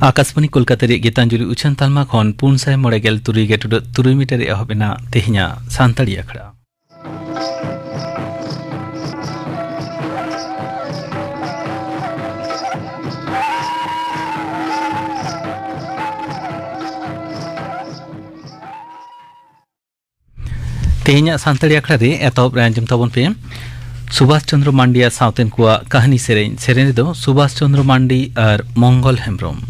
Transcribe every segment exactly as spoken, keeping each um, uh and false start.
ᱟᱠᱟᱥᱵᱟᱱᱤ ᱠᱳᱞᱠᱟᱛᱟ ᱨᱮᱭᱟᱜ ᱜᱤᱛᱟᱧᱡᱚᱞᱤ ᱩᱪᱷᱟᱹᱱ ᱛᱟᱞᱢᱟ ᱠᱷᱚᱱ ᱯᱩᱱ ᱥᱟᱭ ᱢᱚᱬᱮ ᱜᱮᱞ ᱛᱩᱨᱩᱭ ᱜᱮ ᱴᱩᱰᱟᱹᱜ ᱛᱩᱨᱩᱭ ᱢᱤᱴᱟᱨ ᱨᱮ ᱮᱦᱚᱵ ᱮᱱᱟ ᱛᱮᱦᱮᱧᱟᱜ ᱥᱟᱱᱛᱟᱲᱤ ᱟᱠᱷᱲᱟ᱾ ᱛᱮᱦᱮᱧᱟᱜ ᱥᱟᱱᱛᱟᱲᱤ ᱟᱠᱷᱲᱟ ᱨᱮ ᱮᱛᱚᱦᱚᱵ ᱨᱮ ᱟᱸᱡᱚᱢ ᱛᱟᱵᱚᱱ ᱯᱮ ᱥᱩᱵᱷᱟᱥ ᱪᱚᱸᱫᱽᱨᱚ ᱢᱟᱱᱰᱤᱭᱟᱜ ᱥᱟᱶᱛᱮᱱ ᱠᱚᱣᱟᱜ ᱠᱟᱹᱦᱱᱤ ᱥᱮᱨᱮᱧ᱾ ᱥᱮᱨᱮᱧ ᱨᱮᱫᱚ ᱥᱩᱵᱷᱟᱥ ᱪᱚᱸᱫᱽᱨᱚ ᱢᱟᱱᱰᱤ ᱟᱨ ᱢᱚᱝᱜᱚᱞ ᱦᱮᱢᱵᱽᱨᱚᱢ᱾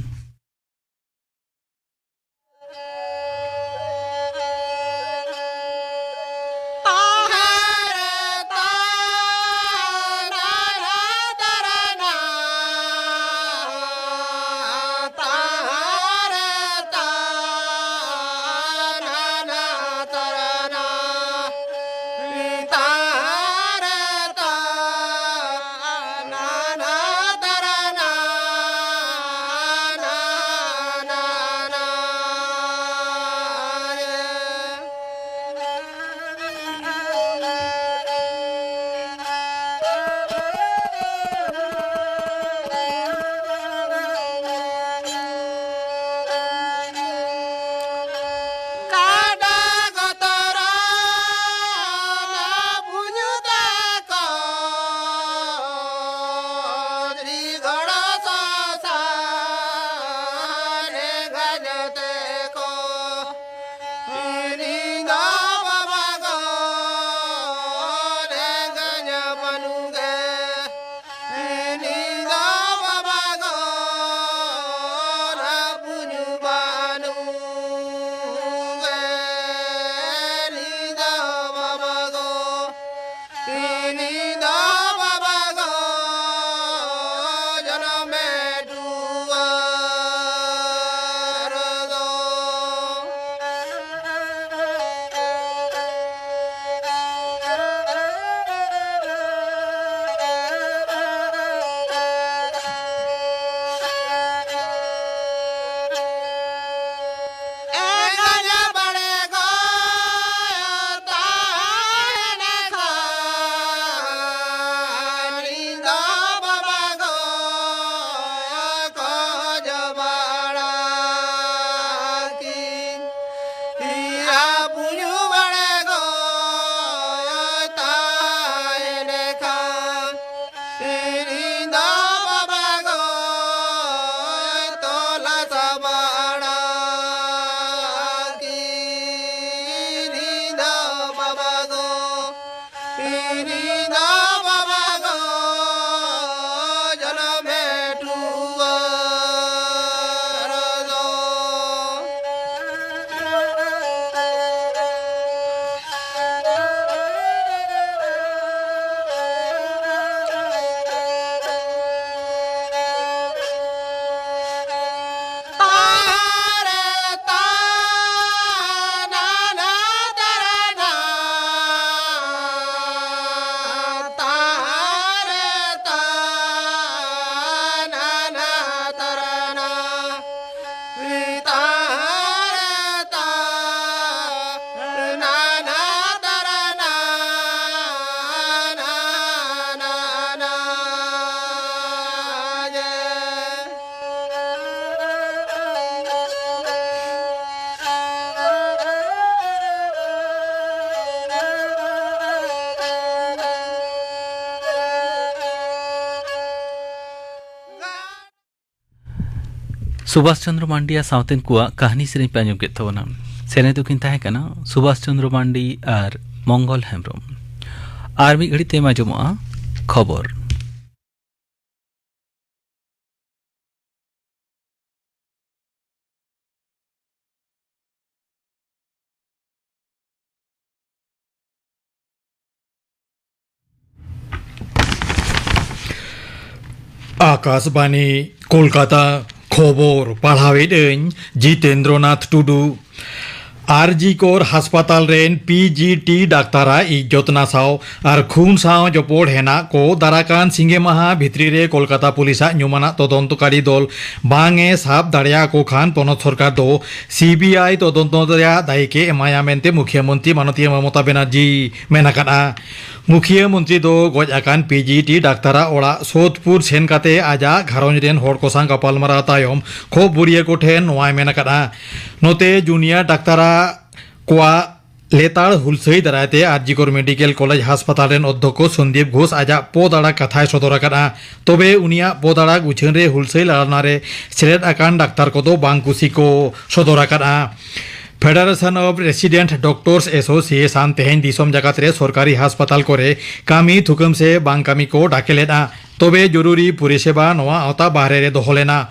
ᱥᱩᱵᱷᱟᱥ ᱪᱚᱱᱫᱨᱚ ᱢᱟᱱᱰᱤᱭᱟ ᱥᱟᱶᱛᱮᱱ ᱠᱚᱣᱟᱜ ᱠᱟᱹᱦᱱᱤ ᱥᱮᱨᱮᱧ ᱯᱮ ᱟᱸᱡᱚᱢ ᱠᱮᱫ ᱛᱟᱵᱚᱱᱟ᱾ ᱥᱮᱨᱮᱧ ᱫᱚᱠᱤᱱ ᱛᱟᱦᱮᱸ ᱠᱟᱱᱟ ᱥᱩᱵᱷᱟᱥ ᱪᱚᱱᱫᱨᱚ ᱢᱟᱱᱰᱤ ᱟᱨ ᱢᱚᱝᱜᱚᱞ ᱦᱮᱢᱵᱨᱚᱢ᱾ ᱟᱨ ᱢᱤᱫ ᱜᱷᱟᱹᱲᱤᱡ ᱛᱟᱭᱚᱢ ᱟᱸᱡᱚᱢᱚᱜᱼᱟ ᱠᱷᱚᱵᱚᱨ᱾ ᱟᱠᱟᱥᱵᱟᱱᱤ, ᱠᱳᱞᱠᱟᱛᱟ᱾ ᱠᱷᱚᱵᱚᱨ ᱯᱟᱲᱦᱟᱣᱮᱫ ᱟᱹᱧ ᱡᱤᱛᱮᱱᱫᱨᱚᱱᱟᱛᱷ ᱴᱩᱰᱩ᱾ ᱟᱨ ᱡᱤ ᱠᱚᱨ ᱦᱟᱥᱯᱟᱛᱟᱞ ᱨᱮᱱ ᱯᱤ ᱡᱤ ᱴᱤ ᱰᱟᱠᱛᱟᱨᱟᱜ ᱤᱡᱽᱡᱚᱛ ᱱᱟᱥᱟᱣ ᱟᱨ ᱠᱷᱩᱱ ᱥᱟᱶ ᱡᱚᱯᱚᱲ ᱦᱮᱱᱟᱜ ᱠᱚ ᱫᱟᱨᱟᱠᱟᱱ ᱥᱤᱸᱜᱮ ᱢᱟᱦᱟ ᱵᱷᱤᱛᱨᱤ ᱨᱮ ᱠᱳᱞᱠᱟᱛᱟ ᱯᱩᱞᱤᱥᱟᱜ ᱧᱩᱢᱟᱱᱟᱜ ᱛᱚᱫᱚᱱᱛᱚᱠᱟᱨᱤ ᱫᱚᱞ ᱵᱟᱝ ᱮ ᱥᱟᱵ ᱫᱟᱲᱮᱭᱟᱠᱚ ᱠᱷᱟᱱ ᱯᱚᱱᱚᱛ ᱥᱚᱨᱠᱟᱨ ᱫᱚ ᱥᱤ ᱵᱤ ᱟᱭ ᱛᱚᱫᱚᱱᱛᱚ ᱨᱮᱭᱟᱜ ᱫᱟᱭᱤᱠ ᱮ ᱮᱢᱟᱭᱟ ᱢᱮᱱᱛᱮ ᱢᱩᱠᱷᱭᱟᱹ ᱢᱚᱱᱛᱨᱤ ᱢᱟᱱᱚᱛᱤᱭᱟᱹ ᱢᱚᱢᱚᱛᱟ ᱵᱮᱱᱟᱨᱡᱤ ᱢᱮᱱ ᱟᱠᱟᱫᱼᱟ᱾ ᱢᱩᱠᱷᱤᱭᱟᱹ ᱢᱚᱱᱛᱨᱤ ᱫᱚ ᱜᱚᱡ ᱟᱠᱟᱱ ᱯᱤ ᱡᱤ ᱴᱤ ᱰᱟᱠᱛᱟᱨᱟᱜ ᱚᱲᱟᱜ ᱥᱳᱫᱷᱯᱩᱨ ᱥᱮᱱ ᱠᱟᱛᱮ ᱟᱡᱟᱜ ᱜᱷᱟᱨᱚᱸᱡᱽ ᱨᱮᱱ ᱦᱚᱲ ᱠᱚ ᱥᱟᱶ ᱜᱟᱯᱟᱞᱢᱟᱨᱟᱣ ᱛᱟᱭᱚᱢ ᱠᱷᱚᱵᱚᱨᱤᱭᱟᱹ ᱠᱚ ᱴᱷᱮᱱ ᱱᱚᱣᱟᱭ ᱢᱮᱱ ᱟᱠᱟᱫᱼᱟ᱾ ᱱᱚᱛᱮ ᱡᱩᱱᱤᱭᱟᱨ ᱰᱟᱠᱛᱟᱨᱟᱜ ᱠᱚᱣᱟᱜ ᱞᱮᱛᱟᱲ ᱦᱩᱞᱥᱟᱹᱭ ᱫᱟᱨᱟᱭ ᱛᱮ ᱟᱨ ᱡᱤ ᱠᱚᱨ ᱢᱮᱰᱤᱠᱮᱞ ᱠᱚᱞᱮᱡᱽ ᱦᱟᱥᱯᱟᱛᱟᱞ ᱨᱮᱱ ᱚᱫᱽᱫᱷᱚᱠᱚ ᱥᱚᱱᱫᱤᱯ ᱜᱷᱳᱥ ᱟᱡᱟᱜ ᱯᱚᱫᱽ ᱟᱲᱟᱜ ᱠᱟᱛᱷᱟᱭ ᱥᱚᱫᱚᱨ ᱟᱠᱟᱫᱼᱟ᱾ ᱛᱚᱵᱮ ᱩᱱᱤᱭᱟᱜ ᱯᱚᱫᱽ ᱟᱲᱟᱜ ᱩᱪᱷᱟᱹᱱ ᱨᱮ ᱦᱩᱞᱥᱟᱹᱭ ᱞᱟᱲᱟᱣᱱᱟ ᱨᱮ ᱥᱮᱞᱮᱫ ᱟᱠᱟᱱ ᱰᱟᱠᱛᱟᱨ ᱠᱚᱫᱚ ᱵᱟᱝ ᱠᱩᱥᱤ ᱠᱚ ᱥᱚᱫᱚᱨ ᱟᱠᱟᱫᱼᱟ᱾ Federation of Resident Doctors Association ᱛᱮᱦᱮᱧ ᱫᱤᱥᱚᱢ ᱡᱟᱠᱟᱛ ᱨᱮ ᱥᱚᱨᱠᱟᱨᱤ ᱦᱟᱥᱯᱟᱛᱟᱞ ᱠᱚᱨᱮ ᱠᱟᱹᱢᱤ ᱛᱷᱩᱠᱟᱹᱢ ᱥᱮ ᱵᱟᱝ ᱠᱟᱹᱢᱤ ᱠᱚ ᱰᱟᱠᱮ ᱞᱮᱫᱼᱟ᱾ ᱛᱚᱵᱮ ᱡᱚᱨᱩᱨᱤ ᱯᱚᱨᱤᱥᱮᱵᱟ ᱱᱚᱣᱟ ᱟᱣᱛᱟ ᱵᱟᱦᱨᱮ ᱨᱮ ᱫᱚᱦᱚ ᱞᱮᱱᱟ᱾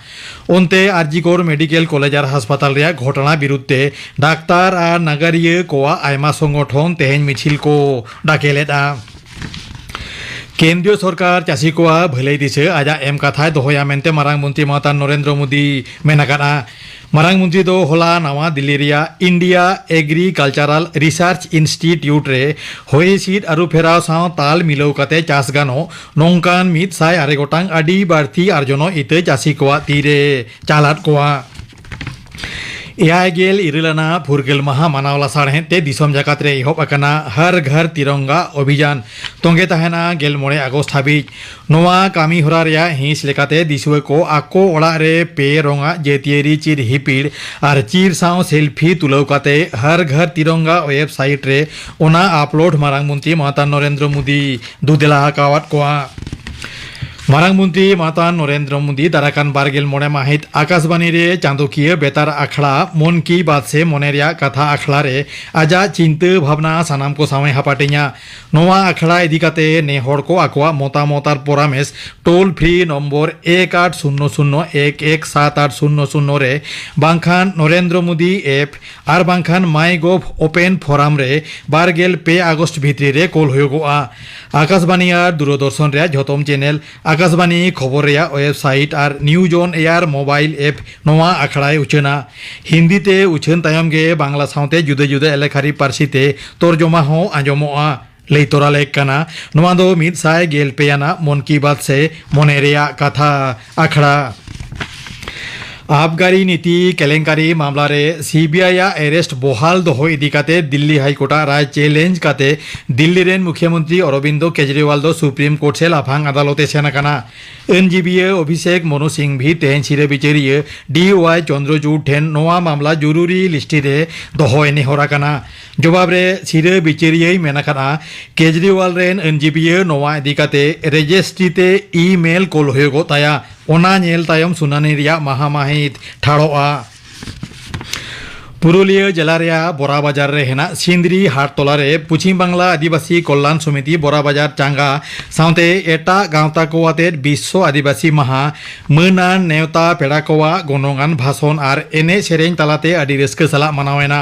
ᱚᱱᱛᱮ ᱟᱨᱡᱤᱠᱚᱨ ᱢᱮᱰᱤᱠᱮᱞ ᱠᱚᱞᱮᱡᱽ ᱟᱨ ᱦᱟᱥᱯᱟᱛᱟᱞ ᱨᱮᱭᱟᱜ ᱜᱷᱚᱴᱚᱱᱟ ᱵᱤᱨᱩᱫᱽ ᱛᱮ ᱰᱟᱠᱛᱟᱨ ᱟᱨ ᱱᱟᱜᱟᱨᱤᱭᱟᱹ ᱠᱚᱣᱟᱜ ᱟᱭᱢᱟ ᱥᱚᱝᱜᱚᱴᱷᱚᱱ ᱛᱮᱦᱮᱧ ᱢᱤᱪᱷᱤᱞ ᱠᱚ ᱰᱟᱠᱮ ᱞᱮᱫᱼᱟ᱾ ᱠᱮᱱᱫᱨᱤᱭᱚ ᱥᱚᱨᱠᱟᱨ ᱪᱟᱹᱥᱤ ᱠᱚᱣᱟᱜ ᱵᱷᱟᱹᱞᱟᱹᱭ ᱫᱤᱥᱟᱹ ᱟᱡᱟᱜ ᱮᱢ ᱠᱟᱛᱷᱟᱭ ᱫᱚᱦᱚᱭᱟ ᱢᱮᱱᱛᱮ ᱢᱟᱨᱟᱝ ᱢᱚᱱᱛᱨᱤ ᱢᱟᱛᱟᱱ ᱱᱚᱨᱮᱱᱫᱨᱚ ᱢᱳᱫᱤ ᱢᱮᱱ ᱟᱠᱟᱫᱼᱟ᱾ ᱢᱟᱨᱟᱝ ᱢᱚᱱᱛᱨᱤ ᱫᱚ ᱦᱚᱞᱟ ᱱᱟᱣᱟ ᱫᱤᱞᱞᱤ ᱨᱮᱭᱟᱜ ᱤᱱᱰᱤᱭᱟ ᱮᱜᱽᱨᱤᱠᱟᱞᱪᱟᱨᱟᱞ ᱨᱤᱥᱟᱨᱪ ᱤᱱᱥᱴᱤᱴᱤᱭᱩᱴ ᱨᱮ ᱦᱚᱭ ᱦᱤᱸᱥᱤᱫ ᱟᱹᱨᱩ ᱯᱷᱮᱨᱟᱣ ᱥᱟᱶ ᱛᱟᱞ ᱢᱤᱞᱟᱹᱣ ᱠᱟᱛᱮ ᱪᱟᱥ ᱜᱟᱱᱚᱜ ᱱᱚᱝᱠᱟᱱ ᱢᱤᱫ ᱥᱟᱭ ᱟᱨᱮ ᱜᱚᱴᱟᱝ ᱟᱹᱰᱤ ᱵᱟᱹᱲᱛᱤ ᱟᱨᱡᱚᱱᱚᱜ ᱤᱛᱟᱹ ᱪᱟᱹᱥᱤ ᱠᱚᱣᱟᱜ ᱛᱤᱨᱮ ᱪᱟᱞᱟᱫ ᱠᱚᱣᱟ᱾ ᱮᱭᱟᱭ ᱜᱮᱞ ᱤᱨᱟᱹᱞ ᱟᱱᱟᱜ ᱯᱷᱩᱨᱜᱟᱹᱞ ᱢᱟᱦᱟ ᱢᱟᱱᱟᱣ ᱞᱟᱥᱟᱲᱦᱮᱫ ᱛᱮ ᱫᱤᱥᱚᱢ ᱡᱟᱠᱟᱛ ᱨᱮ ᱮᱦᱚᱵ ᱟᱠᱟᱱᱟ ᱦᱟᱨ ᱜᱷᱟᱨ ᱛᱤᱨᱚᱝᱜᱟ ᱚᱵᱷᱤᱡᱟᱱ᱾ ᱛᱚᱸᱜᱮ ᱛᱟᱦᱮᱱᱟ ᱜᱮᱞ ᱢᱚᱬᱮ ᱟᱜᱚᱥᱴ ᱦᱟᱹᱵᱤᱡ᱾ ᱱᱚᱣᱟ ᱠᱟᱹᱢᱤ ᱦᱚᱨᱟ ᱨᱮᱭᱟᱜ ᱦᱤᱸᱥ ᱞᱮᱠᱟᱛᱮ ᱫᱤᱥᱩᱣᱟᱹ ᱠᱚ ᱟᱠᱚ ᱚᱲᱟᱜ ᱨᱮ ᱯᱮ ᱨᱚᱝᱟᱜ ᱡᱟᱹᱛᱤᱭᱟᱹᱨᱤ ᱪᱤᱨ ᱦᱤᱯᱤᱲ ᱟᱨ ᱪᱤᱨ ᱥᱟᱶ ᱥᱮᱞᱯᱷᱤ ᱛᱩᱞᱟᱹᱣ ᱠᱟᱛᱮ ᱦᱟᱨ ᱜᱷᱟᱨ ᱛᱤᱨᱚᱝᱜᱟ ᱣᱮᱵᱥᱟᱭᱤᱴ ᱨᱮ ᱚᱱᱟ ᱟᱯᱞᱳᱰ ᱢᱟᱨᱟᱝ ᱢᱚᱱᱛᱨᱤ ᱢᱟᱛᱟᱱ ᱱᱚᱨᱮᱱᱫᱨᱚ ᱢᱳᱫᱤ ᱫᱩ ᱫᱮᱞᱟ ᱟᱠᱟᱣᱟᱫ ᱠᱚᱣᱟ᱾ ᱢᱟᱨᱟᱝ ᱢᱚᱱᱛᱨᱤ ᱢᱟᱛᱟᱱ ᱱᱚᱨᱮᱱᱫᱨᱚ ᱢᱳᱫᱤ ᱫᱟᱨᱟᱠᱟᱱ ᱵᱟᱨᱜᱮᱞ ᱢᱚᱬᱮ ᱢᱟᱹᱦᱤᱛ ᱟᱠᱟᱥᱵᱟᱱᱤ ᱨᱮ ᱪᱟᱸᱫᱚᱠᱤᱭᱟᱹ ᱵᱮᱛᱟᱨ ᱟᱠᱷᱲᱟ ᱢᱚᱱ ᱠᱤ ᱵᱟᱛ ᱥᱮ ᱢᱚᱱᱮ ᱨᱮᱭᱟᱜ ᱠᱟᱛᱷᱟ ᱟᱠᱷᱲᱟ ᱨᱮ ᱟᱡᱟᱜ ᱪᱤᱱᱛᱟᱹ ᱵᱷᱟᱵᱽᱱᱟ ᱥᱟᱱᱟᱢ ᱠᱚ ᱥᱟᱶ ᱮ ᱦᱟᱯᱟᱴᱤᱧᱟ᱾ ᱱᱚᱣᱟ ᱟᱠᱷᱲᱟ ᱤᱫᱤ ᱠᱟᱛᱮ ᱱᱮ ᱦᱚᱲ ᱠᱚ ᱟᱠᱚᱣᱟᱜ ᱢᱚᱛᱟᱢᱚᱛ ᱟᱨ ᱯᱚᱨᱟᱢᱮᱥ ᱴᱳᱞ ᱯᱷᱨᱤ ᱱᱚᱢᱵᱚᱨ ᱮᱠ ᱟᱴ ᱥᱩᱱᱱᱚ ᱥᱩᱱᱱᱚ ᱮᱠ ᱮᱠ ᱥᱟᱛ ᱟᱴ ᱥᱩᱱᱱᱚ ᱥᱩᱱᱱᱚ ᱨᱮ ᱵᱟᱝᱠᱷᱟᱱ ᱱᱚᱨᱮᱱᱫᱨᱚ ᱢᱳᱫᱤ ᱮᱯ ᱟᱨ ᱵᱟᱝᱠᱷᱟᱱ ᱢᱟᱭ ᱜᱚᱵᱷ ᱳᱯᱮᱱ ᱯᱷᱳᱨᱟᱢ ᱨᱮ ᱵᱟᱨᱜᱮᱞ ᱯᱮ ᱟᱜᱚᱥᱴ ᱵᱷᱤᱛᱨᱤ ᱨᱮ ᱠᱳᱞ ᱦᱩᱭᱩᱜᱚᱜᱼᱟ᱾ ᱟᱠᱟᱥᱵᱟᱱᱤ ᱟᱨ ᱫᱩᱨᱚᱫᱚᱨᱥᱚᱱ ᱨᱮᱭᱟᱜ ᱡᱷᱚᱛᱚᱢ ᱪᱮᱱᱮᱞ, ᱟᱠᱟᱥᱵᱟᱱᱤ ᱠᱷᱚᱵᱚᱨ ᱨᱮᱭᱟᱜ ᱣᱮᱵᱥᱟᱭᱤᱴ ᱟᱨ ᱱᱤᱭᱩᱡ ᱚᱱ ᱮᱭᱟᱨ ᱢᱳᱵᱟᱭᱤᱞ ᱮᱯ ᱱᱚᱣᱟ ᱟᱠᱷᱲᱟᱭ ᱩᱪᱷᱟᱹᱱᱟ᱾ ᱦᱤᱱᱫᱤ ᱛᱮ ᱩᱪᱷᱟᱹᱱ ᱛᱟᱭᱚᱢ ᱜᱮ ᱵᱟᱝᱞᱟ ᱥᱟᱶᱛᱮ ᱡᱩᱫᱟᱹ ᱡᱩᱫᱟᱹ ᱮᱞᱮᱠᱷᱟᱨᱤ ᱯᱟᱹᱨᱥᱤ ᱛᱮ ᱛᱚᱨᱡᱚᱢᱟ ᱦᱚᱸ ᱟᱸᱡᱚᱢᱚᱜᱼᱟ᱾ ᱞᱟᱹᱭ ᱛᱚᱨᱟ ᱞᱮᱠ ᱠᱟᱱᱟ, ᱱᱚᱣᱟ ᱫᱚ ᱢᱤᱫ ᱥᱟᱭ ᱜᱮᱞ ᱯᱮ ᱟᱱᱟᱜ ᱢᱚᱱ ᱠᱤ ᱵᱟᱛ ᱥᱮ ᱢᱚᱱᱮ ᱨᱮᱭᱟᱜ ᱠᱟᱛᱷᱟ ᱟᱠᱷᱲᱟ᱾ ᱟᱵᱜᱟᱨᱤ ᱱᱤᱛᱤ ᱠᱮᱞᱮᱝᱠᱟᱨᱤ ᱢᱟᱢᱞᱟ ᱨᱮ ᱥᱤᱵᱤᱟᱭ ᱟᱜ ᱮᱨᱮᱥᱴ ᱵᱚᱦᱟᱞ ᱫᱚᱦᱚ ᱤᱫᱤ ᱠᱟᱛᱮ ᱫᱤᱞᱞᱤ ᱦᱟᱭ ᱠᱳᱨᱴ ᱟᱜ ᱨᱟᱭ ᱪᱮᱞᱮᱧᱡᱽ ᱠᱟᱛᱮ ᱫᱤᱞᱞᱤ ᱨᱮᱱ ᱢᱩᱠᱷᱭᱟᱹ ᱢᱚᱱᱛᱨᱤ ᱚᱨᱚᱵᱤᱱᱫᱚ ᱠᱮᱡᱨᱤᱣᱟᱞ ᱫᱚ ᱥᱩᱯᱨᱤᱢ ᱠᱳᱨᱴ ᱥᱮ ᱞᱟᱯᱷᱟᱝ ᱟᱫᱟᱞᱚᱛ ᱮ ᱥᱮᱱ ᱟᱠᱟᱱᱟ᱾ ᱟᱹᱱᱡᱤᱵᱤᱭᱟᱹ ᱚᱵᱷᱤᱥᱮᱠ ᱢᱚᱱᱩ ᱥᱤᱝᱵᱷᱤ ᱛᱮᱦᱮᱧ ᱥᱤᱨᱟᱹ ᱵᱤᱪᱟᱹᱨᱤᱭᱟᱹ ᱰᱤ ᱣᱟᱭ ᱪᱚᱱᱫᱨᱚᱪᱩᱰ ᱴᱷᱮᱱ ᱱᱚᱣᱟ ᱢᱟᱢᱞᱟ ᱡᱚᱨᱩᱨᱤ ᱞᱤᱥᱴᱤ ᱨᱮ ᱫᱚᱦᱚᱭ ᱱᱮᱦᱚᱨ ᱟᱠᱟᱱᱟ᱾ ᱡᱚᱵᱟᱵ ᱨᱮ ᱥᱤᱨᱟᱹ ᱵᱤᱪᱟᱹᱨᱤᱭᱟᱹᱭ ᱢᱮᱱ ᱟᱠᱟᱫᱼᱟ, ᱠᱮᱡᱨᱤᱣᱟᱞ ᱨᱮᱱ ᱟᱹᱱᱡᱤᱵᱤᱭᱟᱹ ᱱᱚᱣᱟ ᱤᱫᱤ ᱠᱟᱛᱮ ᱨᱮᱡᱤᱥᱴᱨᱤ ᱛᱮ ᱤᱢᱮᱞ ᱠᱳᱞ ᱦᱩᱭᱩᱜᱚᱜ ᱛᱟᱭᱟ᱾ ᱚᱱᱟ ᱧᱮᱞ ᱛᱟᱭᱚᱢ ᱥᱩᱱᱟᱹᱱᱤ ᱨᱮᱭᱟᱜ ᱢᱟᱦᱟ ᱢᱟᱹᱦᱤᱛ ᱴᱷᱟᱲᱚᱜᱼᱟ᱾ ᱯᱩᱨᱩᱞᱤᱭᱟᱹ ᱡᱮᱞᱟ ᱨᱮᱭᱟᱜ ᱵᱚᱨᱟ ᱵᱟᱡᱟᱨ ᱨᱮ ᱦᱮᱱᱟᱜ ᱥᱤᱸᱫᱽᱨᱤ ᱦᱟᱴ ᱴᱚᱞᱟ ᱨᱮ ᱯᱚᱪᱷᱤᱢ ᱵᱟᱝᱞᱟ ᱟᱹᱫᱤᱵᱟᱹᱥᱤ ᱠᱚᱞᱞᱟᱱ ᱥᱚᱢᱤᱛᱤ ᱵᱚᱨᱟ ᱵᱟᱡᱟᱨ ᱪᱟᱸᱜᱟ ᱥᱟᱶᱛᱮ ᱮᱴᱟᱜ ᱜᱟᱶᱛᱟ ᱠᱚ ᱟᱛᱮᱫ ᱵᱤᱥᱥᱚ ᱟᱹᱫᱤᱵᱟᱹᱥᱤ ᱢᱟᱦᱟ ᱢᱟᱹᱱᱟᱱ ᱱᱮᱣᱛᱟ ᱯᱮᱲᱟ ᱠᱚᱣᱟᱜ ᱜᱚᱱᱚᱝᱟᱱ ᱵᱷᱟᱥᱚᱱ ᱟᱨ ᱮᱱᱮᱡ ᱥᱮᱨᱮᱧ ᱛᱟᱞᱟᱛᱮ ᱟᱹᱰᱤ ᱨᱟᱹᱥᱠᱟᱹ ᱥᱟᱞᱟᱜ ᱢᱟᱱᱟᱣ ᱮᱱᱟ᱾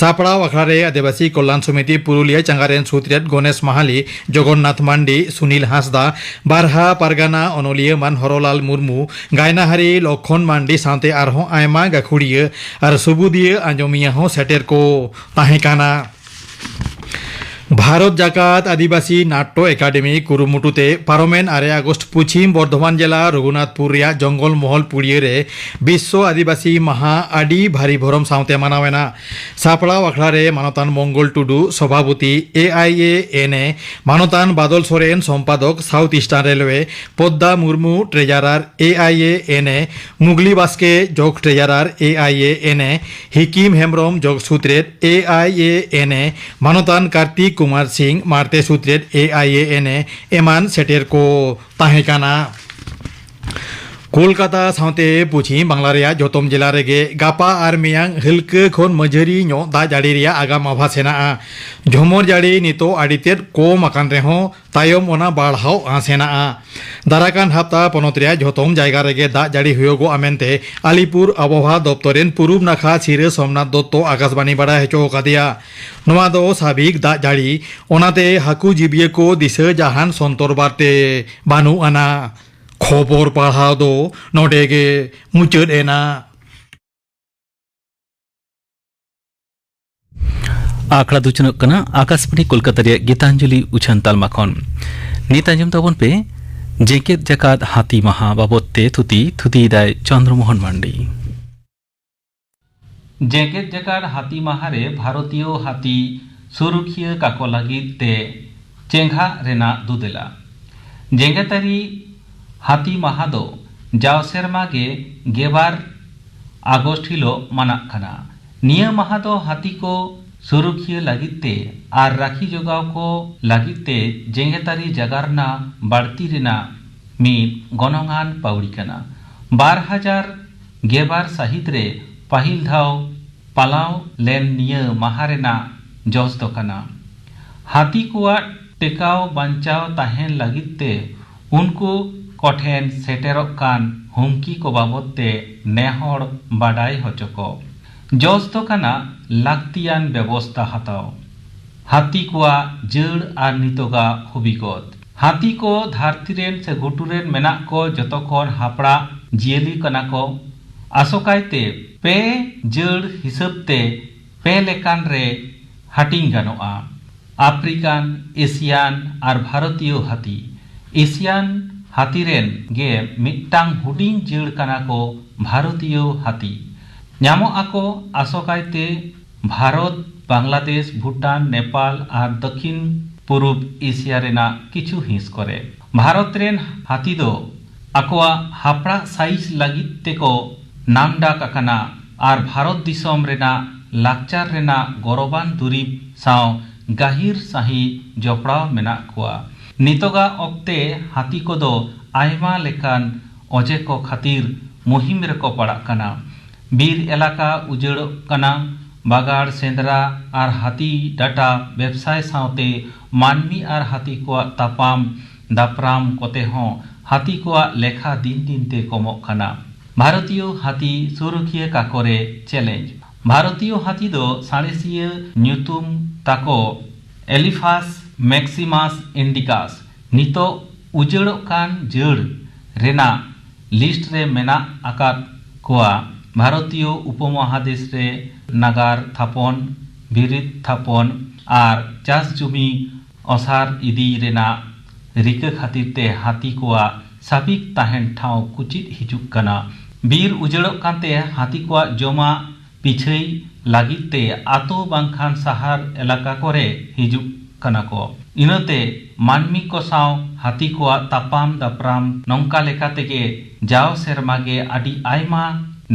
ᱥᱟᱯᱲᱟᱣ ᱟᱠᱷᱲᱟ ᱨᱮ ᱟᱹᱫᱤᱵᱟᱹᱥᱤ ᱠᱚᱞᱞᱟᱱ ᱥᱚᱢᱤᱛᱤ ᱯᱩᱨᱩᱞᱤᱭᱟᱹ ᱪᱟᱸᱜᱟ ᱨᱮᱱ ᱥᱩᱛᱨᱮᱛ ᱜᱚᱱᱮᱥ ᱢᱟᱦᱟᱞᱤ, ᱡᱚᱜᱚᱱᱱᱟᱛᱷ ᱢᱟᱱᱰᱤ, ᱥᱩᱱᱤᱞ ᱦᱟᱸᱥᱫᱟ, ᱵᱟᱨᱦᱟ ᱯᱟᱨᱜᱟᱱᱟ ᱚᱱᱚᱞᱤᱭᱟᱹ ᱢᱟᱱ ᱦᱚᱨᱚᱞᱟᱞ ᱢᱩᱨᱢᱩ, ᱜᱟᱭᱱᱟᱦᱟᱨᱤ ᱞᱚᱠᱷᱚᱱ ᱢᱟᱱᱰᱤ ᱥᱟᱶᱛᱮ ᱟᱨᱦᱚᱸ ᱟᱭᱢᱟ ᱜᱟᱹᱠᱷᱩᱲᱤᱭᱟᱹ ᱟᱨ ᱥᱩᱵᱩᱫᱤᱭᱟᱹ ᱟᱸᱡᱚᱢᱤᱭᱟᱹ ᱦᱚᱸ ᱥᱮᱴᱮᱨ ᱠᱚ ᱛᱟᱦᱮᱸ ᱠᱟᱱᱟ᱾ ᱵᱷᱟᱨᱚᱛ ᱡᱟᱠᱟᱛ ᱟᱹᱫᱤᱵᱟᱹᱥᱤ ᱱᱟᱴᱴᱚ ᱮᱠᱟᱰᱮᱢᱤ ᱠᱩᱨᱩᱢᱩᱴᱩ ᱛᱮ ᱯᱟᱨᱚᱢᱮᱱ ᱟᱨᱮ ᱟᱜᱚᱥᱴ ᱯᱚᱪᱷᱤᱢ ᱵᱚᱨᱫᱷᱚᱢᱟᱱ ᱡᱮᱞᱟ ᱨᱚᱜᱷᱩᱱᱟᱛᱷᱯᱩᱨ ᱨᱮᱭᱟᱜ ᱡᱚᱝᱜᱚᱞ ᱢᱚᱦᱚᱞ ᱯᱩᱲᱤᱭᱟᱹ ᱨᱮ ᱵᱤᱥᱥᱚ ᱟᱹᱫᱤᱵᱟᱹᱥᱤ ᱢᱟᱦᱟ ᱟᱹᱰᱤ ᱵᱷᱟᱹᱨᱤ ᱵᱷᱚᱨᱚᱢ ᱥᱟᱶᱛᱮ ᱢᱟᱱᱟᱣ ᱮᱱᱟ᱾ ᱥᱟᱯᱲᱟᱣ ᱟᱠᱷᱲᱟ ᱨᱮ ᱢᱟᱱᱚᱛᱟᱱ ᱢᱚᱝᱜᱚᱞ ᱴᱩᱰᱩ, ᱥᱚᱵᱷᱟᱯᱚᱛᱤ, ᱮ ᱟᱭ ᱮ ᱮᱱ ᱮ, ᱢᱟᱱᱚᱛᱟᱱ ᱵᱟᱫᱚᱞ ᱥᱚᱨᱮᱱ, ᱥᱚᱢᱯᱟᱫᱚᱠ, south eastern railway, Padda Murmu, treasurer, A I A N A, ᱢᱩᱜᱽᱞᱤ ᱵᱟᱥᱠᱮ, ᱡᱚᱜᱽ ᱴᱨᱮᱡᱟᱨᱟᱨ, ᱮ ᱟᱭ ᱮ ᱮᱱ ᱮ, ᱦᱤᱠᱤᱢ ᱦᱮᱢᱵᱽᱨᱚᱢ, ᱡᱚᱜᱽ ᱥᱩᱛᱨᱮᱛ, ᱮ ᱟᱭ ᱮ ᱮᱱ ᱮ, ᱢᱟᱱᱚᱛᱟᱱ ᱠᱟᱨᱛᱤᱠ ᱠᱩᱢᱟᱨ ᱥᱤᱝ, ᱢᱟᱲᱛᱮ ᱥᱩᱛᱨᱮᱛ, ᱮ ᱟᱭ ᱮ ᱮᱱ ᱮ, ᱮᱢᱟᱱ ᱥᱮᱴᱮᱨ ᱠᱚ ᱛᱟᱦᱮᱸ ᱠᱟᱱᱟ᱾ ᱠᱳᱞᱠᱟᱛᱟ ᱥᱟᱶᱛᱮ ᱯᱚᱪᱷᱤᱢ ᱵᱟᱝᱞᱟ ᱨᱮᱭᱟᱜ ᱡᱚᱛᱚᱢ ᱡᱮᱞᱟ ᱨᱮᱜᱮ ᱜᱟᱯᱟ ᱟᱨ ᱢᱮᱭᱟᱝ ᱦᱟᱹᱞᱠᱟᱹ ᱠᱷᱚᱱ ᱢᱟᱹᱡᱷᱟᱹᱨᱤ ᱧᱚᱜ ᱫᱟᱜ ᱡᱟᱹᱲᱤ ᱨᱮᱭᱟᱜ ᱟᱜᱟᱢ ᱟᱵᱷᱟᱥ ᱦᱮᱱᱟᱜᱼᱟ᱾ ᱡᱷᱚᱢᱚᱨ ᱡᱟᱹᱲᱤ ᱱᱤᱛᱚᱜ ᱟᱹᱰᱤ ᱛᱮᱫ ᱠᱚᱢ ᱟᱠᱟᱱ ᱨᱮᱦᱚᱸ ᱛᱟᱭᱚᱢ ᱚᱱᱟ ᱵᱟᱲᱦᱟᱣ ᱟᱸᱥ ᱦᱮᱱᱟᱜᱼᱟ᱾ ᱫᱟᱨᱟᱠᱟᱱ ᱦᱟᱯᱛᱟ ᱯᱚᱱᱚᱛ ᱨᱮᱭᱟᱜ ᱡᱷᱚᱛᱚᱢ ᱡᱟᱭᱜᱟ ᱨᱮᱜᱮ ᱫᱟᱜ ᱡᱟᱹᱲᱤ ᱦᱩᱭᱩᱜᱚᱜᱼᱟ ᱢᱮᱱᱛᱮ ᱟᱞᱤᱯᱩᱨ ᱟᱵᱚᱦᱟᱣᱟ ᱫᱚᱯᱛᱚᱨ ᱨᱮᱱ ᱯᱩᱨᱩᱵ ᱱᱟᱠᱷᱟ ᱥᱤᱨᱟᱹ ᱥᱳᱢᱱᱟᱛᱷ ᱫᱚᱛᱛᱚ ᱟᱠᱟᱥᱵᱟᱬᱤ ᱵᱟᱲᱟᱭ ᱦᱚᱪᱚ ᱟᱠᱟᱫᱮᱭᱟ᱾ ᱱᱚᱣᱟ ᱫᱚ ᱥᱟᱵᱤᱠ ᱫᱟᱜ ᱡᱟᱹᱲᱤ, ᱚᱱᱟᱛᱮ ᱦᱟᱹᱠᱩ ᱡᱤᱵᱤᱭᱟᱹ ᱠᱚ ᱫᱤᱥᱟᱹ ᱡᱟᱦᱟᱱ ᱥᱚᱱᱛᱚᱨ ᱵᱟᱨᱛᱮ ᱵᱟᱹᱱᱩᱜ ᱟᱱᱟ᱾ ᱠᱷᱚᱵᱚᱨ ᱯᱟᱲᱦᱟᱣ ᱫᱚ ᱱᱚᱰᱮ ᱜᱮ ᱢᱩᱪᱟᱹᱫ ᱮᱱᱟ᱾ ᱟᱠᱷᱲᱟ ᱫᱚ ᱩᱪᱷᱟᱹᱱᱚᱜ ᱠᱟᱱᱟ ᱟᱠᱟᱥᱵᱟᱬᱤ ᱠᱳᱞᱠᱟᱛᱟ ᱨᱮᱭᱟᱜ ᱜᱤᱛᱟᱧᱡᱚᱞᱤ ᱩᱪᱷᱟᱹᱱ ᱛᱟᱞᱢᱟ ᱠᱷᱚᱱ᱾ ᱱᱤᱛ ᱟᱸᱡᱚᱢ ᱛᱟᱵᱚᱱ ᱯᱮ ᱡᱮᱜᱮᱛ ᱡᱟᱠᱟᱛ ᱦᱟᱹᱛᱤ ᱢᱟᱦᱟ ᱵᱟᱵᱚᱫ ᱛᱮ ᱛᱷᱩᱛᱤ, ᱛᱷᱩᱛᱤᱭᱮᱫᱟᱭ ᱪᱚᱱᱫᱨᱚ ᱢᱳᱦᱚᱱ ᱢᱟᱱᱰᱤ᱾ ᱡᱮᱜᱮᱛ ᱡᱟᱠᱟᱛ ᱦᱟᱹᱛᱤ ᱢᱟᱦᱟ ᱨᱮ ᱵᱷᱟᱨᱚᱛᱤᱭᱚ ᱦᱟᱹᱛᱤ ᱥᱩᱨᱩᱠᱷᱤᱭᱟᱹ ᱠᱟᱠᱚ ᱞᱟᱹᱜᱤᱫ ᱛᱮ ᱪᱮᱸᱜᱷᱟᱜ ᱨᱮᱱᱟᱜ ᱫᱩᱫᱮᱞᱟ᱾ ᱡᱮᱜᱮᱛᱟᱹᱨᱤ ᱦᱟᱹᱛᱤ ᱢᱟᱦᱟ ᱫᱚ ᱡᱟᱣ ᱥᱮᱨᱢᱟ ᱜᱮ ᱜᱮᱞᱵᱟᱨ ᱟᱜᱚᱥᱴ ᱦᱤᱞᱳᱜ ᱢᱟᱱᱟᱜ ᱠᱟᱱᱟ᱾ ᱱᱤᱭᱟᱹ ᱢᱟᱦᱟ ᱫᱚ ᱦᱟᱹᱛᱤ ᱠᱚ ᱥᱩᱨᱩᱠᱷᱤᱭᱟᱹ ᱞᱟᱹᱜᱤᱫ ᱛᱮ ᱟᱨ ᱨᱟᱹᱠᱷᱤ ᱡᱚᱜᱟᱣ ᱠᱚ ᱞᱟᱹᱜᱤᱫ ᱛᱮ ᱡᱮᱜᱮᱛᱟᱹᱨᱤ ᱡᱟᱜᱟᱨᱱᱟ ᱵᱟᱹᱲᱛᱤ ᱨᱮᱱᱟᱜ ᱢᱤᱫ ᱜᱚᱱᱚᱝᱟᱱ ᱯᱟᱹᱣᱲᱤ ᱠᱟᱱᱟ᱾ ᱵᱟᱨ ᱦᱟᱡᱟᱨ ᱜᱮᱞᱵᱟᱨ ᱥᱟᱹᱦᱤᱛ ᱨᱮ ᱯᱟᱹᱦᱤᱞ ᱫᱷᱟᱣ ᱯᱟᱞᱟᱣ ᱞᱮᱱ ᱱᱤᱭᱟᱹ ᱢᱟᱦᱟ ᱨᱮᱱᱟᱜ ᱡᱚᱥ ᱫᱚ ᱠᱟᱱᱟ᱾ ᱦᱟᱹᱛᱤ ᱠᱚᱣᱟᱜ ᱴᱮᱠᱟᱣ ᱵᱟᱧᱪᱟᱣ ᱛᱟᱦᱮᱱ ᱞᱟᱹᱜᱤᱫ ᱛᱮ ᱩᱱᱠᱩ ᱠᱚᱴᱷᱮᱱ ᱥᱮᱴᱮᱨᱚᱜ ᱠᱟᱱ ᱦᱩᱢᱠᱤ ᱠᱚ ᱵᱟᱵᱚᱫ ᱛᱮ ᱱᱮᱦᱚᱲ ᱵᱟᱰᱟᱭ ᱦᱚᱪᱚ ᱠᱚ᱾ ᱡᱚᱥ ᱫᱚ ᱠᱟᱱᱟ ᱞᱟᱹᱠᱛᱤᱭᱟᱱ ᱵᱮᱵᱚᱥᱛᱟ ᱦᱟᱛᱟᱣ᱾ ᱦᱟᱹᱛᱤ ᱠᱚᱣᱟᱜ ᱡᱟᱹᱲ ᱟᱨ ᱱᱤᱛᱚᱜᱟᱜ ᱦᱚᱵᱤᱜᱚᱛ᱾ ᱦᱟᱹᱛᱤ ᱠᱚ ᱫᱷᱟᱹᱨᱛᱤ ᱨᱮᱱ ᱥᱮ ᱜᱷᱩᱴᱩ ᱨᱮᱱ ᱢᱮᱱᱟᱜ ᱠᱚ ᱡᱚᱛᱚ ᱠᱷᱚᱱ ᱦᱟᱯᱲᱟᱜ ᱡᱤᱭᱟᱹᱞᱤ ᱠᱟᱱᱟ ᱠᱚ᱾ ᱟᱥᱚᱠᱟᱭᱛᱮ ᱯᱮ ᱡᱟᱹᱲ ᱦᱤᱥᱟᱹᱵ ᱛᱮ ᱯᱮ ᱞᱮᱠᱟᱱ ᱨᱮ ᱦᱟᱹᱴᱤᱧ ᱜᱟᱱᱚᱜᱼᱟ᱾ ᱟᱯᱷᱨᱤᱠᱟᱱ, ᱮᱥᱤᱭᱟᱱ ᱟᱨ ᱵᱷᱟᱨᱚᱛᱤᱭᱚ ᱦᱟᱹᱛᱤ᱾ ᱮᱥᱤᱭᱟᱱ ᱦᱟᱹᱛᱤ ᱨᱮᱱ ᱜᱮ ᱢᱤᱫᱴᱟᱝ ᱦᱩᱰᱤᱧ ᱡᱟᱹᱲ ᱠᱟᱱᱟ ᱠᱚ ᱵᱷᱟᱨᱚᱛᱤᱭᱚ ᱦᱟᱹᱛᱤ᱾ ᱧᱟᱢᱚᱜ ᱟᱠᱚ ᱟᱥᱚᱠᱟᱭᱛᱮ ᱵᱷᱟᱨᱚᱛ, ᱵᱟᱝᱞᱟᱫᱮᱥ, ᱵᱷᱩᱴᱟᱱ, ᱱᱮᱯᱟᱞ ᱟᱨ ᱫᱚᱠᱷᱤᱱ ᱯᱩᱨᱩᱵ ᱮᱥᱤᱭᱟ ᱨᱮᱱᱟᱜ ᱠᱤᱪᱷᱩ ᱦᱤᱸᱥ ᱠᱚᱨᱮ᱾ ᱵᱷᱟᱨᱚᱛ ᱨᱮᱱ ᱦᱟᱹᱛᱤ ᱫᱚ ᱟᱠᱚᱣᱟᱜ ᱦᱟᱯᱲᱟᱜ ᱥᱟᱭᱤᱡ ᱞᱟᱹᱜᱤᱫ ᱛᱮᱠᱚ ᱱᱟᱢᱰᱟᱠ ᱟᱠᱟᱱᱟ ᱟᱨ ᱵᱷᱟᱨᱚᱛ ᱫᱤᱥᱚᱢ ᱨᱮᱱᱟᱜ ᱞᱟᱠᱪᱟᱨ ᱨᱮᱱᱟᱜ ᱜᱚᱨᱚᱵᱟᱱ ᱫᱩᱨᱤᱵᱽ ᱥᱟᱶ ᱜᱟᱹᱦᱤᱨ ᱥᱟᱹᱦᱤᱡ ᱡᱚᱯᱲᱟᱣ ᱢᱮᱱᱟᱜ ᱠᱚᱣᱟ᱾ ᱱᱤᱛᱚᱜᱟᱜ ᱚᱠᱛᱮ ᱦᱟᱹᱛᱤ ᱠᱚᱫᱚ ᱟᱭᱢᱟ ᱞᱮᱠᱟᱱ ᱚᱡᱮ ᱠᱚ ᱠᱷᱟᱹᱛᱤᱨ ᱢᱩᱦᱤᱢ ᱨᱮᱠᱚ ᱯᱟᱲᱟᱜ ᱠᱟᱱᱟ᱾ ᱵᱤᱨ ᱮᱞᱟᱠᱟ ᱩᱡᱟᱹᱲᱚᱜ ᱠᱟᱱᱟ, ᱵᱟᱜᱟᱲ ᱥᱮᱸᱫᱽᱨᱟ ᱟᱨ ᱦᱟᱹᱛᱤ ᱰᱟᱴᱟ ᱵᱮᱵᱥᱟᱭ ᱥᱟᱶᱛᱮ ᱢᱟᱹᱱᱢᱤ ᱟᱨ ᱦᱟᱹᱛᱤ ᱠᱚᱣᱟᱜ ᱛᱟᱯᱟᱢ ᱫᱟᱯᱨᱟᱢ ᱠᱚᱛᱮ ᱦᱚᱸ ᱦᱟᱹᱛᱤ ᱠᱚᱣᱟᱜ ᱞᱮᱠᱷᱟ ᱫᱤᱱ ᱫᱤᱱ ᱛᱮ ᱠᱚᱢᱚᱜ ᱠᱟᱱᱟ᱾ ᱵᱷᱟᱨᱚᱛᱤᱭᱚ ᱦᱟᱹᱛᱤ ᱥᱩᱨᱩᱠᱷᱤᱭᱟᱹ ᱠᱟᱠᱚᱨᱮ ᱪᱮᱞᱮᱧᱡᱽ᱾ ᱵᱷᱟᱨᱚᱛᱤᱭᱚ ᱦᱟᱹᱛᱤ ᱫᱚ ᱥᱟᱬᱮᱥᱤᱭᱟᱹ ᱧᱩᱛᱩᱢ ᱛᱟᱠᱚ ᱮᱞᱤᱯᱷᱟᱥ ᱢᱮᱠᱥᱤᱢᱟᱥ ᱤᱱᱰᱤᱠᱟᱥ ᱱᱤᱛᱚᱜ ᱩᱡᱟᱹᱲᱚᱜ ᱠᱟᱱ ᱡᱟᱹᱲ ᱨᱮᱱᱟᱜ ᱞᱤᱥᱴ ᱨᱮ ᱢᱮᱱᱟᱜ ᱟᱠᱟᱫ ᱠᱚᱣᱟ᱾ ᱵᱷᱟᱨᱚᱛᱤᱭᱚ ᱩᱯᱚᱢᱚᱦᱟᱫᱮᱥ ᱨᱮ ᱱᱟᱜᱟᱨ ᱛᱷᱟᱯᱚᱱ, ᱵᱤᱨᱤᱫ ᱛᱷᱟᱯᱚᱱ ᱟᱨ ᱪᱟᱥ ᱡᱩᱢᱤ ᱚᱥᱟᱨ ᱤᱫᱤ ᱨᱮᱱᱟᱜ ᱨᱤᱠᱟᱹ ᱠᱷᱟᱹᱛᱤᱨ ᱛᱮ ᱦᱟᱹᱛᱤ ᱠᱚᱣᱟᱜ ᱥᱟᱹᱵᱤᱠ ᱛᱟᱦᱮᱱ ᱴᱷᱟᱶ ᱠᱩᱪᱤᱫ ᱦᱤᱡᱩᱜ ᱠᱟᱱᱟ᱾ ᱵᱤᱨ ᱩᱡᱟᱹᱲᱚᱜ ᱠᱟᱱᱛᱮ ᱦᱟᱹᱛᱤ ᱠᱚᱣᱟᱜ ᱡᱚᱢᱟᱜ ᱯᱤᱪᱷᱟᱹᱭ ᱞᱟᱹᱜᱤᱫ ᱛᱮ ᱟᱛᱳ ᱵᱟᱝᱠᱷᱟᱱ ᱥᱟᱦᱟᱨ ᱮᱞᱟᱠᱟ ᱠᱚᱨᱮ ᱦᱤᱡᱩᱜ ᱠᱟᱱᱟ ᱠᱚ᱾ ᱤᱱᱟᱹᱛᱮ ᱢᱟᱹᱱᱢᱤ ᱠᱚ ᱥᱟᱶ ᱦᱟᱹᱛᱤ ᱠᱚᱣᱟᱜ ᱛᱟᱯᱟᱢ ᱫᱟᱯᱨᱟᱢ ᱱᱚᱝᱠᱟ ᱞᱮᱠᱟ ᱛᱮᱜᱮ ᱡᱟᱣ ᱥᱮᱨᱢᱟ ᱜᱮ ᱟᱹᱰᱤ ᱟᱭᱢᱟ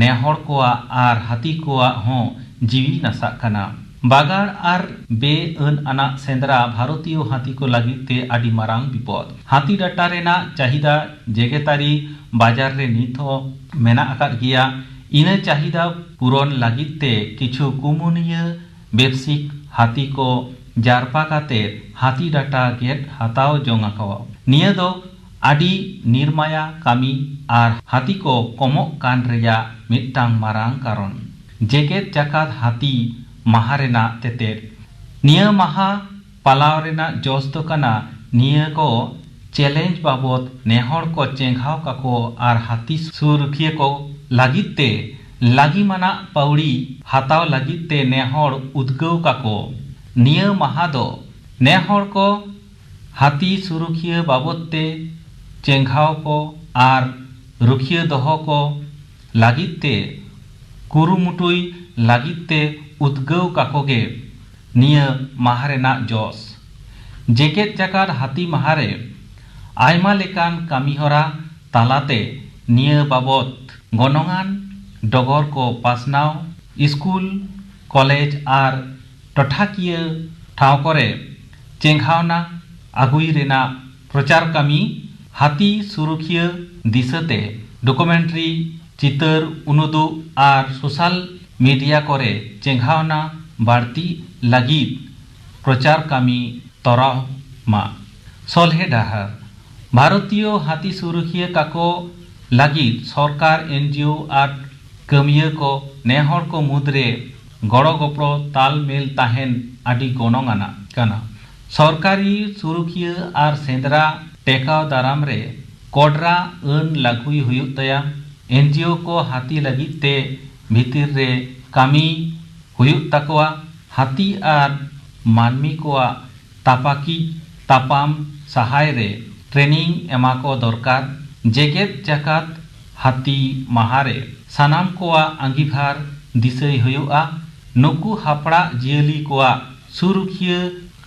ᱱᱮᱦᱚᱲ ᱠᱚᱣᱟᱜ ᱟᱨ ᱦᱟᱹᱛᱤ ᱠᱚᱣᱟᱜ ᱦᱚᱸ ᱡᱤᱣᱤ ᱱᱟᱥᱟᱜ ᱠᱟᱱᱟ᱾ ᱵᱟᱜᱟᱲ ᱟᱨ ᱵᱮᱼᱟᱹᱱ ᱟᱱᱟᱜ ᱥᱮᱸᱫᱽᱨᱟ ᱵᱷᱟᱨᱚᱛᱤᱭᱚ ᱦᱟᱹᱛᱤ ᱠᱚ ᱞᱟᱹᱜᱤᱫ ᱛᱮ ᱟᱹᱰᱤ ᱢᱟᱨᱟᱝ ᱵᱤᱯᱚᱫ᱾ ᱦᱟᱹᱛᱤ ᱰᱟᱴᱟ ᱨᱮᱱᱟᱜ ᱪᱟᱦᱤᱫᱟ ᱡᱮᱜᱮᱛᱟᱹᱨᱤ ᱵᱟᱡᱟᱨ ᱨᱮ ᱱᱤᱛ ᱦᱚᱸ ᱢᱮᱱᱟᱜ ᱟᱠᱟᱫ ᱜᱮᱭᱟ᱾ ᱤᱱᱟᱹ ᱪᱟᱦᱤᱫᱟ ᱯᱩᱨᱚᱱ ᱞᱟᱹᱜᱤᱫ ᱛᱮ ᱠᱤᱪᱷᱩ ᱠᱩᱢᱩᱱᱤᱭᱟᱹ ᱵᱮᱵᱥᱤᱠ ᱦᱟᱹᱛᱤ ᱠᱚ ᱡᱟᱨᱯᱟ ᱠᱟᱛᱮ ᱦᱟᱹᱛᱤ ᱰᱟᱴᱟ ᱜᱮᱫ ᱦᱟᱛᱟᱣ ᱡᱚᱝ ᱟᱠᱚ᱾ ᱱᱤᱭᱟᱹ ᱫᱚ ᱟᱹᱰᱤ ᱱᱤᱨᱢᱟᱭᱟ ᱠᱟᱹᱢᱤ ᱟᱨ ᱦᱟᱹᱛᱤ ᱠᱚ ᱠᱚᱢᱚᱜ ᱠᱟᱱ ᱨᱮᱭᱟᱜ ᱢᱤᱫᱴᱟᱝ ᱢᱟᱨᱟᱝ ᱠᱟᱨᱚᱱ᱾ ᱡᱮᱜᱮᱛ ᱡᱟᱠᱟᱛ ᱦᱟᱹᱛᱤ ᱢᱟᱦᱟ ᱨᱮᱱᱟᱜ ᱛᱮᱛᱮᱫ᱾ ᱱᱤᱭᱟᱹ ᱢᱟᱦᱟ ᱯᱟᱞᱟᱣ ᱨᱮᱱᱟᱜ ᱡᱚᱥ ᱫᱚ ᱠᱟᱱᱟ ᱱᱤᱭᱟᱹ ᱠᱚ ᱪᱮᱞᱮᱧᱡᱽ ᱵᱟᱵᱚᱛ ᱱᱮᱦᱚᱲ ᱠᱚ ᱪᱮᱸᱜᱷᱟᱣ ᱠᱟᱠᱚ ᱟᱨ ᱦᱟᱹᱛᱤ ᱥᱩᱨᱩᱠᱷᱤᱭᱟᱹ ᱠᱚ ᱞᱟᱹᱜᱤᱫ ᱛᱮ ᱞᱟᱹᱜᱤᱢᱟᱱᱟᱜ ᱯᱟᱹᱣᱲᱤ ᱦᱟᱛᱟᱣ ᱞᱟᱹᱜᱤᱫ ᱛᱮ ᱱᱮᱦᱚᱲ ᱩᱫᱽᱜᱟᱹᱣ ᱠᱟᱠᱚ᱾ ᱱᱤᱭᱟᱹ ᱢᱟᱦᱟ ᱫᱚ ᱱᱮᱦᱚᱲ ᱠᱚ ᱦᱟᱹᱛᱤ ᱥᱩᱨᱩᱠᱷᱤᱭᱟᱹ ᱵᱟᱵᱚᱛ ᱛᱮ ᱪᱮᱸᱜᱷᱟᱣ ᱠᱚ ᱟᱨ ᱨᱩᱠᱷᱤᱭᱟᱹ ᱫᱚᱦᱚ ᱠᱚ ᱞᱟᱹᱜᱤᱫ ᱛᱮ ᱠᱩᱨᱩᱢᱩᱴᱩᱭ ᱞᱟᱹᱜᱤᱫ ᱛᱮ ᱩᱫᱽᱜᱟᱹᱣ ᱠᱟᱠᱚ ᱜᱮ ᱱᱤᱭᱟᱹ ᱢᱟᱦᱟ ᱨᱮᱱᱟᱜ ᱡᱚᱥ᱾ ᱡᱮᱜᱮᱛ ᱡᱟᱠᱟᱛ ᱦᱟᱹᱛᱤ ᱢᱟᱦᱟ ᱨᱮ ᱟᱭᱢᱟ ᱞᱮᱠᱟᱱ ᱠᱟᱹᱢᱤᱦᱚᱨᱟ ᱛᱟᱞᱟᱛᱮ ᱱᱤᱭᱟᱹ ᱵᱟᱵᱚᱛ ᱜᱚᱱᱚᱝᱟᱱ ᱰᱚᱜᱚᱨ ᱠᱚ ᱯᱟᱥᱱᱟᱣ, ᱥᱠᱩᱞ, ᱠᱚᱞᱮᱡᱽ ᱟᱨ ᱴᱚᱴᱷᱟᱠᱤᱭᱟᱹ ᱴᱷᱟᱶ ᱠᱚᱨᱮ ᱪᱮᱸᱜᱷᱟᱣᱱᱟ ᱟᱹᱜᱩᱭ ᱨᱮᱱᱟᱜ ᱯᱨᱚᱪᱟᱨ ᱠᱟᱹᱢᱤ, ᱦᱟᱹᱛᱤ ᱥᱩᱨᱩᱠᱷᱤᱭᱟᱹ ᱫᱤᱥᱟᱹᱛᱮ ᱰᱚᱠᱩᱢᱮᱱᱴᱟᱨᱤ ᱪᱤᱛᱟᱹᱨ ᱩᱱᱩᱫᱩᱜ ᱟᱨ ᱥᱳᱥᱟᱞ ᱢᱤᱰᱤᱭᱟ ᱠᱚᱨᱮ ᱪᱮᱸᱜᱷᱟᱣᱱᱟ ᱵᱟᱹᱲᱛᱤ ᱞᱟᱹᱜᱤᱫ ᱯᱨᱚᱪᱟᱨ ᱠᱟᱹᱢᱤ ᱛᱚᱨᱟᱣ ᱢᱟ᱾ ᱥᱚᱞᱦᱮ ᱰᱟᱦᱟᱨ᱾ ᱵᱷᱟᱨᱚᱛᱤᱭᱚ ᱦᱟᱹᱛᱤ ᱥᱩᱨᱩᱠᱷᱤᱭᱟᱹ ᱠᱟᱠᱚ ᱞᱟᱹᱜᱤᱫ ᱥᱚᱨᱠᱟᱨ, ᱮᱱᱡᱤᱳ ᱟᱨ ᱠᱟᱹᱢᱤᱭᱟᱹ ᱠᱚ ᱱᱮᱦᱚᱲ ᱠᱚ ᱢᱩᱫᱽᱨᱮ ᱜᱚᱲᱚ ᱜᱚᱯᱚᱲᱚ ᱛᱟᱞᱢᱮᱞ ᱛᱟᱦᱮᱱ ᱟᱹᱰᱤ ᱜᱚᱱᱚᱝ ᱟᱱᱟᱜ ᱠᱟᱱᱟ᱾ ᱥᱚᱨᱠᱟᱨᱤ ᱥᱩᱨᱩᱠᱷᱤᱭᱟᱹ ᱟᱨ ᱥᱮᱸᱫᱽᱨᱟ ᱴᱮᱠᱟᱣ ᱫᱟᱨᱟᱢ ᱨᱮ ᱠᱚᱰᱨᱟ ᱟᱹᱱ ᱞᱟᱹᱜᱩᱭ ᱦᱩᱭᱩᱜ ᱛᱟᱭᱟ᱾ ᱮᱱᱡᱤᱳ ᱠᱚ ᱦᱟᱹᱛᱤ ᱞᱟᱹᱜᱤᱫ ᱛᱮ ᱵᱷᱤᱛᱤᱨ ᱨᱮ ᱠᱟᱹᱢᱤ ᱦᱩᱭᱩᱜ ᱛᱟᱠᱚᱣᱟ᱾ ᱦᱟᱹᱛᱤ ᱟᱨ ᱢᱟᱹᱱᱢᱤ ᱠᱚᱣᱟᱜ ᱛᱟᱯᱟᱠᱤᱡ ᱛᱟᱯᱟᱢ ᱥᱟᱦᱟᱭ ᱨᱮ ᱴᱨᱮᱱᱤᱝ ᱮᱢᱟ ᱠᱚ ᱫᱚᱨᱠᱟᱨ᱾ ᱡᱮᱜᱮᱛ ᱡᱟᱠᱟᱛ ᱦᱟᱹᱛᱤ ᱢᱟᱦᱟ ᱨᱮ ᱥᱟᱱᱟᱢ ᱠᱚᱣᱟᱜ ᱟᱸᱜᱤᱵᱷᱟᱨ ᱫᱤᱥᱟᱹᱭ ᱦᱩᱭᱩᱜᱼᱟ᱾ ᱱᱩᱠᱩ ᱦᱟᱯᱲᱟᱜ ᱡᱤᱭᱟᱹᱞᱤ ᱠᱚᱣᱟᱜ ᱥᱩᱨᱩᱠᱷᱤᱭᱟᱹ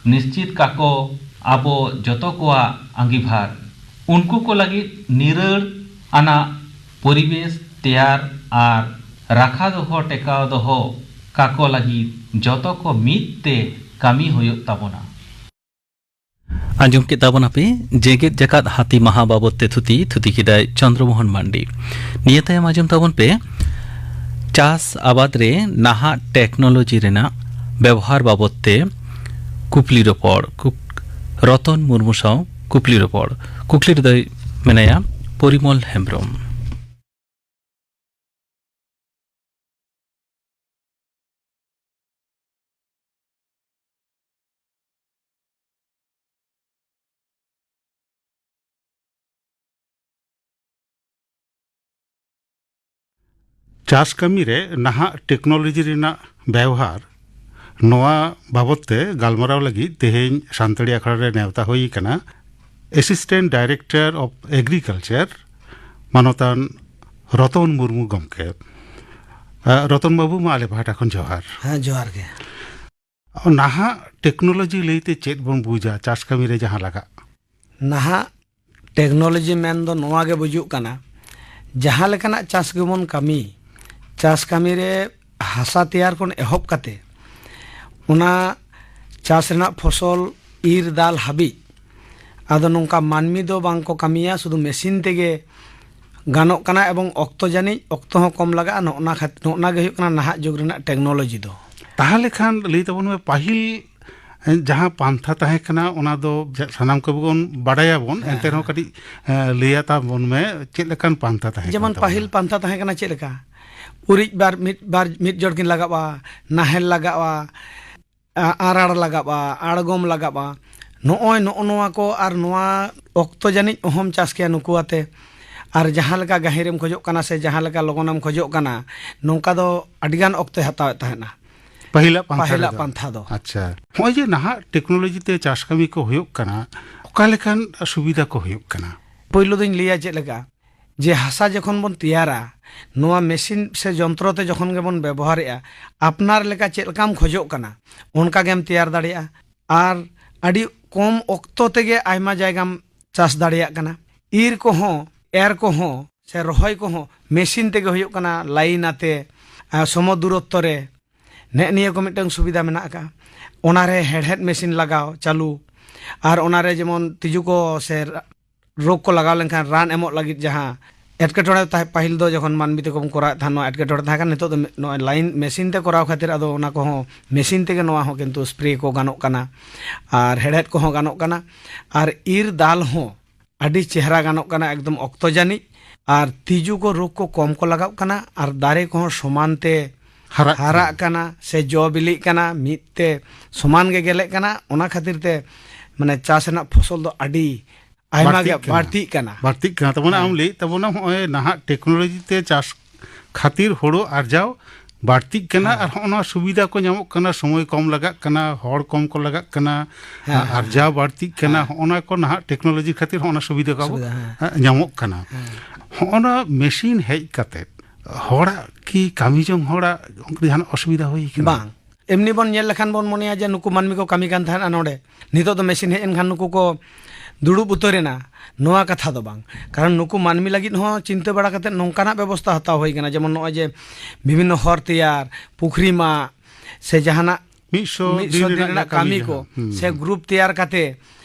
ᱱᱤᱥᱪᱤᱛ ᱠᱟᱠᱚ ᱟᱵᱚ ᱡᱚᱛᱚ ᱠᱚᱣᱟᱜ ᱟᱸᱜᱤᱵᱷᱟᱨ᱾ ᱩᱱᱠᱩ ᱠᱚ ᱞᱟᱹᱜᱤᱫ ᱱᱤᱨᱟᱹᱲ ᱟᱱᱟᱜ ᱯᱚᱨᱤᱵᱮᱥ ᱛᱮᱭᱟᱨ ᱟᱨ ᱨᱟᱠᱷᱟ ᱫᱚᱦᱚ ᱴᱮᱠᱟᱣ ᱫᱚᱦᱚ ᱠᱟᱠᱚ ᱞᱟᱹᱜᱤᱫ ᱡᱚᱛᱚ ᱠᱚ ᱢᱤᱫ ᱛᱮ ᱠᱟᱹᱢᱤ ᱦᱩᱭᱩᱜ ᱛᱟᱵᱚᱱᱟ᱾ ᱟᱸᱡᱚᱢ ᱠᱮᱫ ᱛᱟᱵᱚᱱᱟᱯᱮ ᱡᱮᱜᱮᱛ ᱡᱟᱠᱟᱛ ᱦᱟᱹᱛᱤ ᱢᱟᱦᱟ ᱵᱟᱵᱚᱛ ᱛᱮ ᱛᱷᱩᱛᱤ, ᱛᱷᱩᱛᱤ ᱠᱮᱫᱟᱭ ᱪᱚᱱᱫᱨᱚ ᱢᱳᱦᱚᱱ ᱢᱟᱱᱰᱤ᱾ ᱱᱤᱭᱟᱹ ᱛᱟᱭᱚᱢ ᱟᱸᱡᱚᱢ ᱛᱟᱵᱚᱱ ᱯᱮ ᱪᱟᱥ ᱟᱵᱟᱫ ᱨᱮ ᱱᱟᱦᱟᱜ ᱴᱮᱠᱱᱳᱞᱚᱡᱤ ᱨᱮᱱᱟᱜ ᱵᱮᱵᱚᱦᱟᱨ ᱵᱟᱵᱚᱫ ᱛᱮ ᱠᱩᱠᱞᱤ ᱨᱚᱯᱚᱲ᱾ ᱠᱩᱠ-, ᱨᱚᱛᱚᱱ ᱢᱩᱨᱢᱩ ᱥᱟᱶ ᱠᱩᱠᱞᱤ ᱨᱚᱯᱚᱲ᱾ ᱠᱩᱠᱞᱤ ᱨᱮᱫᱚᱭ ᱢᱮᱱᱟᱭᱟ ᱯᱚᱨᱤᱢᱚᱞ ᱦᱮᱢᱵᱨᱚᱢ᱾ ᱪᱟᱥ ᱠᱟᱹᱢᱤ ᱨᱮ ᱱᱟᱦᱟᱜ ᱴᱮᱠᱱᱳᱞᱚᱡᱤ ᱨᱮᱱᱟᱜ ᱵᱮᱣᱦᱟᱨ, ᱱᱚᱣᱟ ᱵᱟᱵᱚᱛ ᱛᱮ ᱜᱟᱞᱢᱟᱨᱟᱣ ᱞᱟᱹᱜᱤᱫ ᱛᱮᱦᱮᱧ ᱥᱟᱱᱛᱟᱲᱤ ᱟᱠᱷᱲᱟ ᱨᱮ ᱱᱮᱣᱛᱟ ᱦᱩᱭ ᱟᱠᱟᱱᱟ Assistant Director of Agriculture, ᱢᱟᱱᱚᱛᱟᱱ ᱨᱚᱛᱚᱱ ᱢᱩᱨᱢᱩ ᱜᱚᱢᱠᱮ᱾ ᱟ, ᱨᱚᱛᱚᱱ ᱵᱟᱹᱵᱩ, ᱢᱟ ᱟᱞᱮ ᱯᱟᱦᱴᱟ ᱠᱷᱚᱱ ᱡᱚᱦᱟᱨ᱾ ᱦᱮᱸ, ᱡᱚᱦᱟᱨ ᱜᱮ᱾ ᱱᱟᱦᱟᱜ ᱴᱮᱠᱱᱳᱞᱚᱡᱤ ᱞᱟᱹᱭᱛᱮ ᱪᱮᱫ ᱵᱚᱱ ᱵᱩᱡᱟ ᱪᱟᱥ ᱠᱟᱹᱢᱤ ᱨᱮ ᱡᱟᱦᱟᱸ ᱞᱟᱜᱟᱜ? ᱱᱟᱦᱟᱜ ᱴᱮᱠᱱᱳᱞᱚᱡᱤ ᱢᱮᱱ ᱫᱚ ᱱᱚᱣᱟ ᱜᱮ ᱵᱩᱡᱩᱜ ᱠᱟᱱᱟ, ᱡᱟᱦᱟᱸ ᱞᱮᱠᱟᱱᱟᱜ ᱪᱟᱥ ᱜᱮᱵᱚᱱ ᱠᱟᱹᱢᱤ, ᱪᱟᱥ ᱠᱟᱹᱢᱤ ᱨᱮ ᱦᱟᱥᱟ ᱛᱮᱭᱟᱨ ᱠᱷᱚᱱ ᱮᱦᱚᱵ ᱠᱟᱛᱮ ᱚᱱᱟ ᱪᱟᱥ ᱨᱮᱱᱟᱜ ᱯᱷᱚᱥᱚᱞ ᱤᱨ ᱫᱟᱞ ᱦᱟᱹᱵᱤᱡ, ᱟᱫᱚ ᱱᱚᱝᱠᱟ ᱢᱟᱹᱱᱢᱤ ᱫᱚ ᱵᱟᱝ ᱠᱚ ᱠᱟᱹᱢᱤᱭᱟ, ᱥᱩᱫᱷᱩ ᱢᱮᱥᱤᱱ ᱛᱮᱜᱮ ᱜᱟᱱᱚᱜ ᱠᱟᱱᱟ ᱮᱵᱚᱝ ᱚᱠᱛᱚ ᱡᱟᱹᱱᱤᱡ ᱚᱠᱛᱚ ᱦᱚᱸ ᱠᱚᱢ ᱞᱟᱜᱟᱜᱼᱟ᱾ ᱱᱚᱜᱼᱱᱟ ᱠᱷᱟᱹᱛ-, ᱱᱚᱜᱼᱱᱟ ᱜᱮ ᱦᱩᱭᱩᱜ ᱠᱟᱱᱟ ᱱᱟᱦᱟᱜ ᱡᱩᱜᱽ ᱨᱮᱱᱟᱜ ᱴᱮᱠᱱᱳᱞᱚᱡᱤ ᱫᱚ᱾ ᱛᱟᱦᱚᱞᱮ ᱠᱷᱟᱱ ᱞᱟᱹᱭ ᱛᱟᱵᱚᱱ ᱢᱮ, ᱯᱟᱹᱦᱤᱞ ᱡᱟᱦᱟᱸ ᱯᱟᱱᱛᱷᱟ ᱛᱟᱦᱮᱸ ᱠᱟᱱᱟ, ᱚᱱᱟ ᱫᱚ ᱡᱟ-, ᱥᱟᱱᱟᱢ ᱠᱚᱜᱮ ᱵᱚᱱ ᱵᱟᱰᱟᱭᱟᱵᱚᱱ, ᱦᱮᱸ, ᱮᱱᱛᱮ ᱨᱮᱦᱚᱸ ᱦᱮᱸ᱾ ᱠᱟᱹᱴᱤᱡ, ᱮ, ᱞᱟᱹᱭᱟ ᱛᱟᱵᱚᱱ ᱢᱮ, ᱪᱮᱫ ᱞᱮᱠᱟᱱ ᱯᱟᱱᱛᱷᱟ ᱛᱟᱦᱮᱸ ᱡᱮᱢᱚᱱ ᱠᱟᱱ ᱛᱟᱵᱚᱱᱟ? ᱯᱟᱹᱦᱤᱞ ᱯᱟᱱᱛᱷᱟ ᱛᱟᱦᱮᱸ ᱠᱟᱱᱟ ᱪᱮᱫ ᱞᱮᱠᱟ? ᱩᱨᱤᱡ ᱵᱟᱨ ᱢᱤᱫ, ᱵᱟᱨ ᱢᱤᱫ ᱡᱚᱲ ᱠᱤᱱ ᱞᱟᱜᱟᱜᱼᱟ, ᱱᱟᱦᱮᱞ ᱞᱟᱜᱟᱜᱼᱟ, ᱟ-, ᱟᱨᱟᱲ ᱞᱟᱜᱟᱜᱼᱟ, ᱟᱬᱜᱚᱢ ᱞᱟᱜᱟᱜᱼᱟ᱾ ᱱᱚᱜᱼᱚᱭ ᱱᱚᱜᱼᱚ ᱱᱚᱣᱟ ᱠᱚ, ᱟᱨ ᱱᱚᱣᱟ ᱚᱠᱛᱚ ᱡᱟᱹᱱᱤᱡ ᱚᱦᱚᱢ ᱪᱟᱥ ᱠᱮᱭᱟ ᱱᱩᱠᱩ ᱟᱛᱮ᱾ ᱟᱨ ᱡᱟᱦᱟᱸ ᱞᱮᱠᱟ ᱜᱟᱹᱦᱤᱨᱮᱢ ᱠᱷᱚᱡᱚᱜ ᱠᱟᱱᱟ ᱥᱮ ᱡᱟᱦᱟᱸ ᱞᱮᱠᱟ ᱞᱚᱜᱚᱱᱮᱢ ᱠᱷᱚᱡᱚᱜ ᱠᱟᱱᱟ, ᱱᱚᱝᱠᱟ ᱫᱚ ᱟᱹᱰᱤᱜᱟᱱ ᱚᱠᱛᱚᱭ ᱦᱟᱛᱟᱣᱮᱫ ᱛᱟᱦᱮᱸᱱᱟ᱾ ᱯᱟᱹᱦᱤᱞᱟᱜ ᱯᱟᱱᱛᱷᱟ ᱯᱟᱹᱦᱤᱞᱟᱜ ᱨᱮᱫᱚ᱾ ᱯᱟᱱᱛᱷᱟ ᱫᱚ᱾ ᱟᱪᱪᱷᱟ᱾ ᱱᱚᱜᱼᱚᱭ ᱡᱮ ᱱᱟᱦᱟᱜ ᱴᱮᱠᱱᱳᱞᱚᱡᱤ ᱛᱮ ᱪᱟᱥ ᱠᱟᱹᱢᱤ ᱠᱚ ᱦᱩᱭᱩᱜ ᱠᱟᱱᱟ, ᱚᱠᱟ ᱞᱮᱠᱟᱱ ᱥᱩᱵᱤᱫᱷᱟ ᱠᱚ ᱦᱩᱭᱩᱜ ᱠᱟᱱᱟ? ᱯᱳᱭᱞᱳ ᱫᱚᱧ ᱞᱟᱹᱭᱟ ᱪᱮᱫ ᱞᱮᱠᱟ, ᱡᱮ ᱦᱟᱥᱟ ᱡᱚᱠᱷᱚᱱ ᱵᱚᱱ ᱛᱮᱭᱟᱨᱟ, ᱱᱚᱣᱟ ᱢᱮᱥᱤᱱ ᱥᱮ ᱡᱚᱱᱛᱨᱚ ᱛᱮ ᱡᱚᱠᱷᱚᱱ ᱜᱮᱵᱚᱱ ᱵᱮᱵᱚᱦᱟᱨᱮᱜᱼᱟ, ᱟᱯᱱᱟᱨ ᱞᱮᱠᱟ ᱪᱮᱫ ᱞᱮᱠᱟᱢ ᱠᱷᱚᱡᱚᱜ ᱠᱟᱱᱟ, ᱚᱱᱠᱟ ᱜᱮᱢ ᱛᱮᱭᱟᱨ ᱫᱟᱲᱮᱭᱟᱜᱼᱟ᱾ ᱟᱨ ᱟᱹᱰᱤ ᱠᱚᱢ ᱚᱠᱛᱚ ᱛᱮᱜᱮ ᱟᱭᱢᱟ ᱡᱟᱭᱜᱟᱢ ᱪᱟᱥ ᱫᱟᱲᱮᱭᱟᱜ ᱠᱟᱱᱟ᱾ ᱤᱨ ᱠᱚᱦᱚᱸ, ᱮᱨ ᱠᱚᱦᱚᱸ, ᱥᱮ ᱨᱚᱦᱚᱭ ᱠᱚᱦᱚᱸ ᱢᱮᱥᱤᱱ ᱛᱮᱜᱮ ᱦᱩᱭᱩᱜ ᱠᱟᱱᱟ, ᱞᱟᱭᱤᱱ ᱟᱛᱮ, ᱟᱨ ᱥᱚᱢᱚ ᱫᱩᱨᱚᱛᱛᱚ ᱨᱮ᱾ ᱱᱮᱜᱼᱮ ᱱᱤᱭᱟᱹ ᱠᱚ ᱢᱤᱫᱴᱟᱝ ᱥᱩᱵᱤᱫᱷᱟ ᱢᱮᱱᱟᱜ ᱟᱠᱟᱫᱼᱟ᱾ ᱚᱱᱟᱨᱮ ᱦᱮᱲᱦᱮᱫ ᱢᱮᱥᱤᱱ ᱞᱟᱜᱟᱣ ᱪᱟᱹᱞᱩ, ᱟᱨ ᱚᱱᱟᱨᱮ ᱡᱮᱢᱚᱱ ᱛᱤᱡᱩ ᱠᱚ ᱥᱮ ᱨᱳᱜᱽ ᱠᱚ ᱞᱟᱜᱟᱣ ᱞᱮᱱᱠᱷᱟᱱ ᱨᱟᱱ ᱮᱢᱚᱜ ᱞᱟᱹᱜᱤᱫ ᱡᱟᱦᱟᱸ ᱮᱴᱠᱮᱴᱚᱬᱮ ᱛᱟᱦᱮᱸ, ᱯᱟᱹᱦᱤᱞ ᱫᱚ ᱡᱚᱠᱷᱚᱱ ᱢᱟᱹᱱᱢᱤ ᱛᱮᱠᱚ ᱵᱚᱱ ᱠᱚᱨᱟᱣᱮᱫ ᱛᱟᱦᱮᱸᱫ, ᱱᱚᱣᱟ ᱮᱴᱠᱮᱴᱚᱬᱮ ᱛᱟᱦᱮᱸ ᱠᱟᱱᱟ᱾ ᱱᱤᱛᱚᱜ ᱫᱚ ᱱᱚᱜᱼᱚᱭ ᱞᱟᱭᱤᱱ ᱢᱮᱥᱤᱱ ᱛᱮ ᱠᱚᱨᱟᱣ ᱠᱷᱟᱹᱛᱤᱨ ᱟᱫᱚ ᱚᱱᱟ ᱠᱚᱦᱚᱸ ᱢᱮᱥᱤᱱ ᱛᱮᱜᱮ ᱱᱚᱣᱟ ᱦᱚᱸ ᱠᱤᱱᱛᱩ ᱥᱯᱨᱮ ᱠᱚ ᱜᱟᱱᱚᱜ ᱠᱟᱱᱟ ᱟᱨ ᱦᱮᱲᱦᱮᱫ ᱠᱚᱦᱚᱸ ᱜᱟᱱᱚᱜ ᱠᱟᱱᱟ ᱟᱨ ᱤᱨ ᱫᱟᱞ ᱦᱚᱸ ᱟᱹᱰᱤ ᱪᱮᱦᱨᱟ ᱜᱟᱱᱚᱜ ᱠᱟᱱᱟ, ᱮᱠᱫᱚᱢ ᱚᱠᱛᱚ ᱡᱟᱹᱱᱤᱡ᱾ ᱟᱨ ᱛᱤᱡᱩ ᱠᱚ, ᱨᱳᱜᱽ ᱠᱚ ᱠᱚᱢ ᱠᱚ ᱞᱟᱜᱟᱜ ᱠᱟᱱᱟ ᱟᱨ ᱫᱟᱨᱮ ᱠᱚᱦᱚᱸ ᱥᱚᱢᱟᱱ ᱛᱮ ᱦᱟᱨᱟᱜ ᱦᱟᱨᱟᱜ ᱠᱟᱱᱟ᱾ ᱠᱟᱱᱟ ᱥᱮ ᱡᱚ ᱵᱤᱞᱤᱜ ᱠᱟᱱᱟ, ᱢᱤᱫ ᱛᱮ ᱥᱚᱢᱟᱱ ᱜᱮ ᱜᱮᱞᱮᱜ ᱠᱟᱱᱟ᱾ ᱚᱱᱟ ᱠᱷᱟᱹᱛᱤᱨ ᱛᱮ ᱢᱟᱱᱮ ᱪᱟᱥ ᱨᱮᱱᱟᱜ ᱯᱷᱚᱥᱚᱞ ᱫᱚ ᱟᱹᱰᱤ ᱟᱭᱢᱟ ᱜᱮ ᱵᱟᱹᱲᱛᱤᱜ ᱠᱟᱱᱟ᱾ ᱵᱟᱹᱲᱛᱤᱜ ᱠᱟᱱᱟ᱾ ᱛᱟᱵᱚᱱᱟ, ᱦᱮᱸ᱾ ᱟᱢ ᱞᱟᱹᱭᱮᱫ ᱛᱟᱵᱚᱱᱟ ᱱᱚᱜᱼᱚᱭ ᱱᱟᱦᱟᱜ ᱴᱮᱠᱱᱳᱞᱚᱡᱤ ᱛᱮ ᱪᱟᱥ ᱠᱷᱟᱹᱛᱤᱨ ᱦᱳᱲᱳ ᱟᱨᱡᱟᱣ ᱵᱟᱹᱲᱛᱤᱜ ᱠᱟᱱᱟ᱾ ᱦᱮᱸ᱾ ᱟᱨ ᱦᱚᱸᱜᱼᱚ ᱱᱚᱣᱟ ᱥᱩᱵᱤᱫᱷᱟ ᱠᱚ ᱧᱟᱢᱚᱜ ᱠᱟᱱᱟ, ᱥᱚᱢᱚᱭ ᱠᱚᱢ ᱞᱟᱜᱟᱜ ᱠᱟᱱᱟ, ᱦᱚᱲ ᱠᱚᱢ ᱠᱚ ᱞᱟᱜᱟᱜ ᱠᱟᱱᱟ, ᱦᱮᱸ, ᱦᱮᱸ, ᱟᱨᱡᱟᱣ ᱵᱟᱹᱲᱛᱤᱜ ᱠᱟᱱᱟ᱾ ᱦᱮᱸ᱾ ᱦᱚᱸᱜᱼᱚ ᱱᱚᱣᱟ ᱠᱚ ᱱᱟᱦᱟᱜ ᱴᱮᱠᱱᱳᱞᱚᱡᱤ ᱠᱷᱟᱹᱛᱤᱨ ᱦᱚᱸᱜᱼᱚ ᱱᱚᱣᱟ ᱥᱩᱵᱤᱫᱷᱟ ᱠᱚ ᱟᱵᱚ, ᱥᱩᱵᱤᱫᱷᱟ, ᱦᱮᱸ᱾ ᱦᱮᱸ, ᱧᱟᱢᱚᱜ ᱠᱟᱱᱟ᱾ ᱦᱮᱸ᱾ ᱦᱚᱸᱜᱼᱚ ᱱᱚᱣᱟ ᱢᱮᱥᱤᱱ ᱦᱮᱡ ᱠᱟᱛᱮ ᱦᱚᱲᱟᱜ ᱠᱤ ᱠᱟᱹᱢᱤ ᱡᱚᱝ ᱦᱚᱲᱟᱜ ᱚᱱᱠᱟ ᱡᱟᱦᱟᱱᱟᱜ ᱚᱥᱩᱵᱤᱫᱷᱟ ᱦᱩᱭ ᱠᱟᱱᱟ? ᱵᱟᱝ᱾ ᱮᱢᱱᱤ ᱵᱚᱱ ᱧᱮᱞ ᱞᱮᱠᱷᱟᱱ ᱵᱚᱱ ᱢᱚᱱᱮᱭᱟ ᱡᱮ ᱱᱩᱠᱩ ᱢᱟᱹᱱᱢᱤ ᱠᱚ ᱠᱟᱹᱢᱤ ᱠᱟᱱ ᱛᱟᱦᱮᱸᱱᱟ ᱱᱚᱰᱮ, ᱱᱤᱛᱚᱜ ᱫᱚ ᱢᱮᱥᱤᱱ ᱦᱮᱡ ᱮᱱᱠᱷᱟᱱ ᱱᱩᱠᱩ ᱠᱚ ᱫᱩᱲᱩᱵ ᱩᱛᱟᱹᱨ ᱮᱱᱟ, ᱱᱚᱣᱟ ᱠᱟᱛᱷᱟ ᱫᱚ ᱵᱟᱝ᱾ ᱠᱟᱨᱚᱱ ᱱᱩᱠᱩ ᱢᱟᱹᱱᱢᱤ ᱞᱟᱹᱜᱤᱫ ᱦᱚᱸ ᱪᱤᱱᱛᱟᱹ ᱵᱟᱲᱟ ᱠᱟᱛᱮ ᱱᱚᱝᱠᱟᱱᱟᱜ ᱵᱮᱵᱚᱥᱛᱷᱟ ᱦᱟᱛᱟᱣ ᱦᱩᱭ ᱠᱟᱱᱟ, ᱡᱮᱢᱚᱱ ᱱᱚᱜᱼᱚᱭ ᱡᱮ ᱵᱤᱵᱷᱤᱱᱱᱚ ᱦᱚᱨ ᱛᱮᱭᱟᱨ, ᱯᱩᱠᱷᱨᱤ ᱢᱟᱜ, ᱥᱮ ᱡᱟᱦᱟᱱᱟᱜ ᱢᱤᱫ ᱥᱚ ᱢᱤᱫ ᱥᱚ ᱫᱤᱱ ᱫᱤᱱ ᱨᱮᱱᱟᱜ ᱨᱮᱱᱟᱜ ᱠᱟᱹᱢᱤ ᱠᱟᱹᱢᱤ ᱠᱚ, ᱡᱟᱦᱟᱸ᱾ ᱦᱩᱸ᱾ ᱥᱮ ᱜᱨᱩᱯ ᱛᱮᱭᱟᱨ ᱠᱟᱛᱮ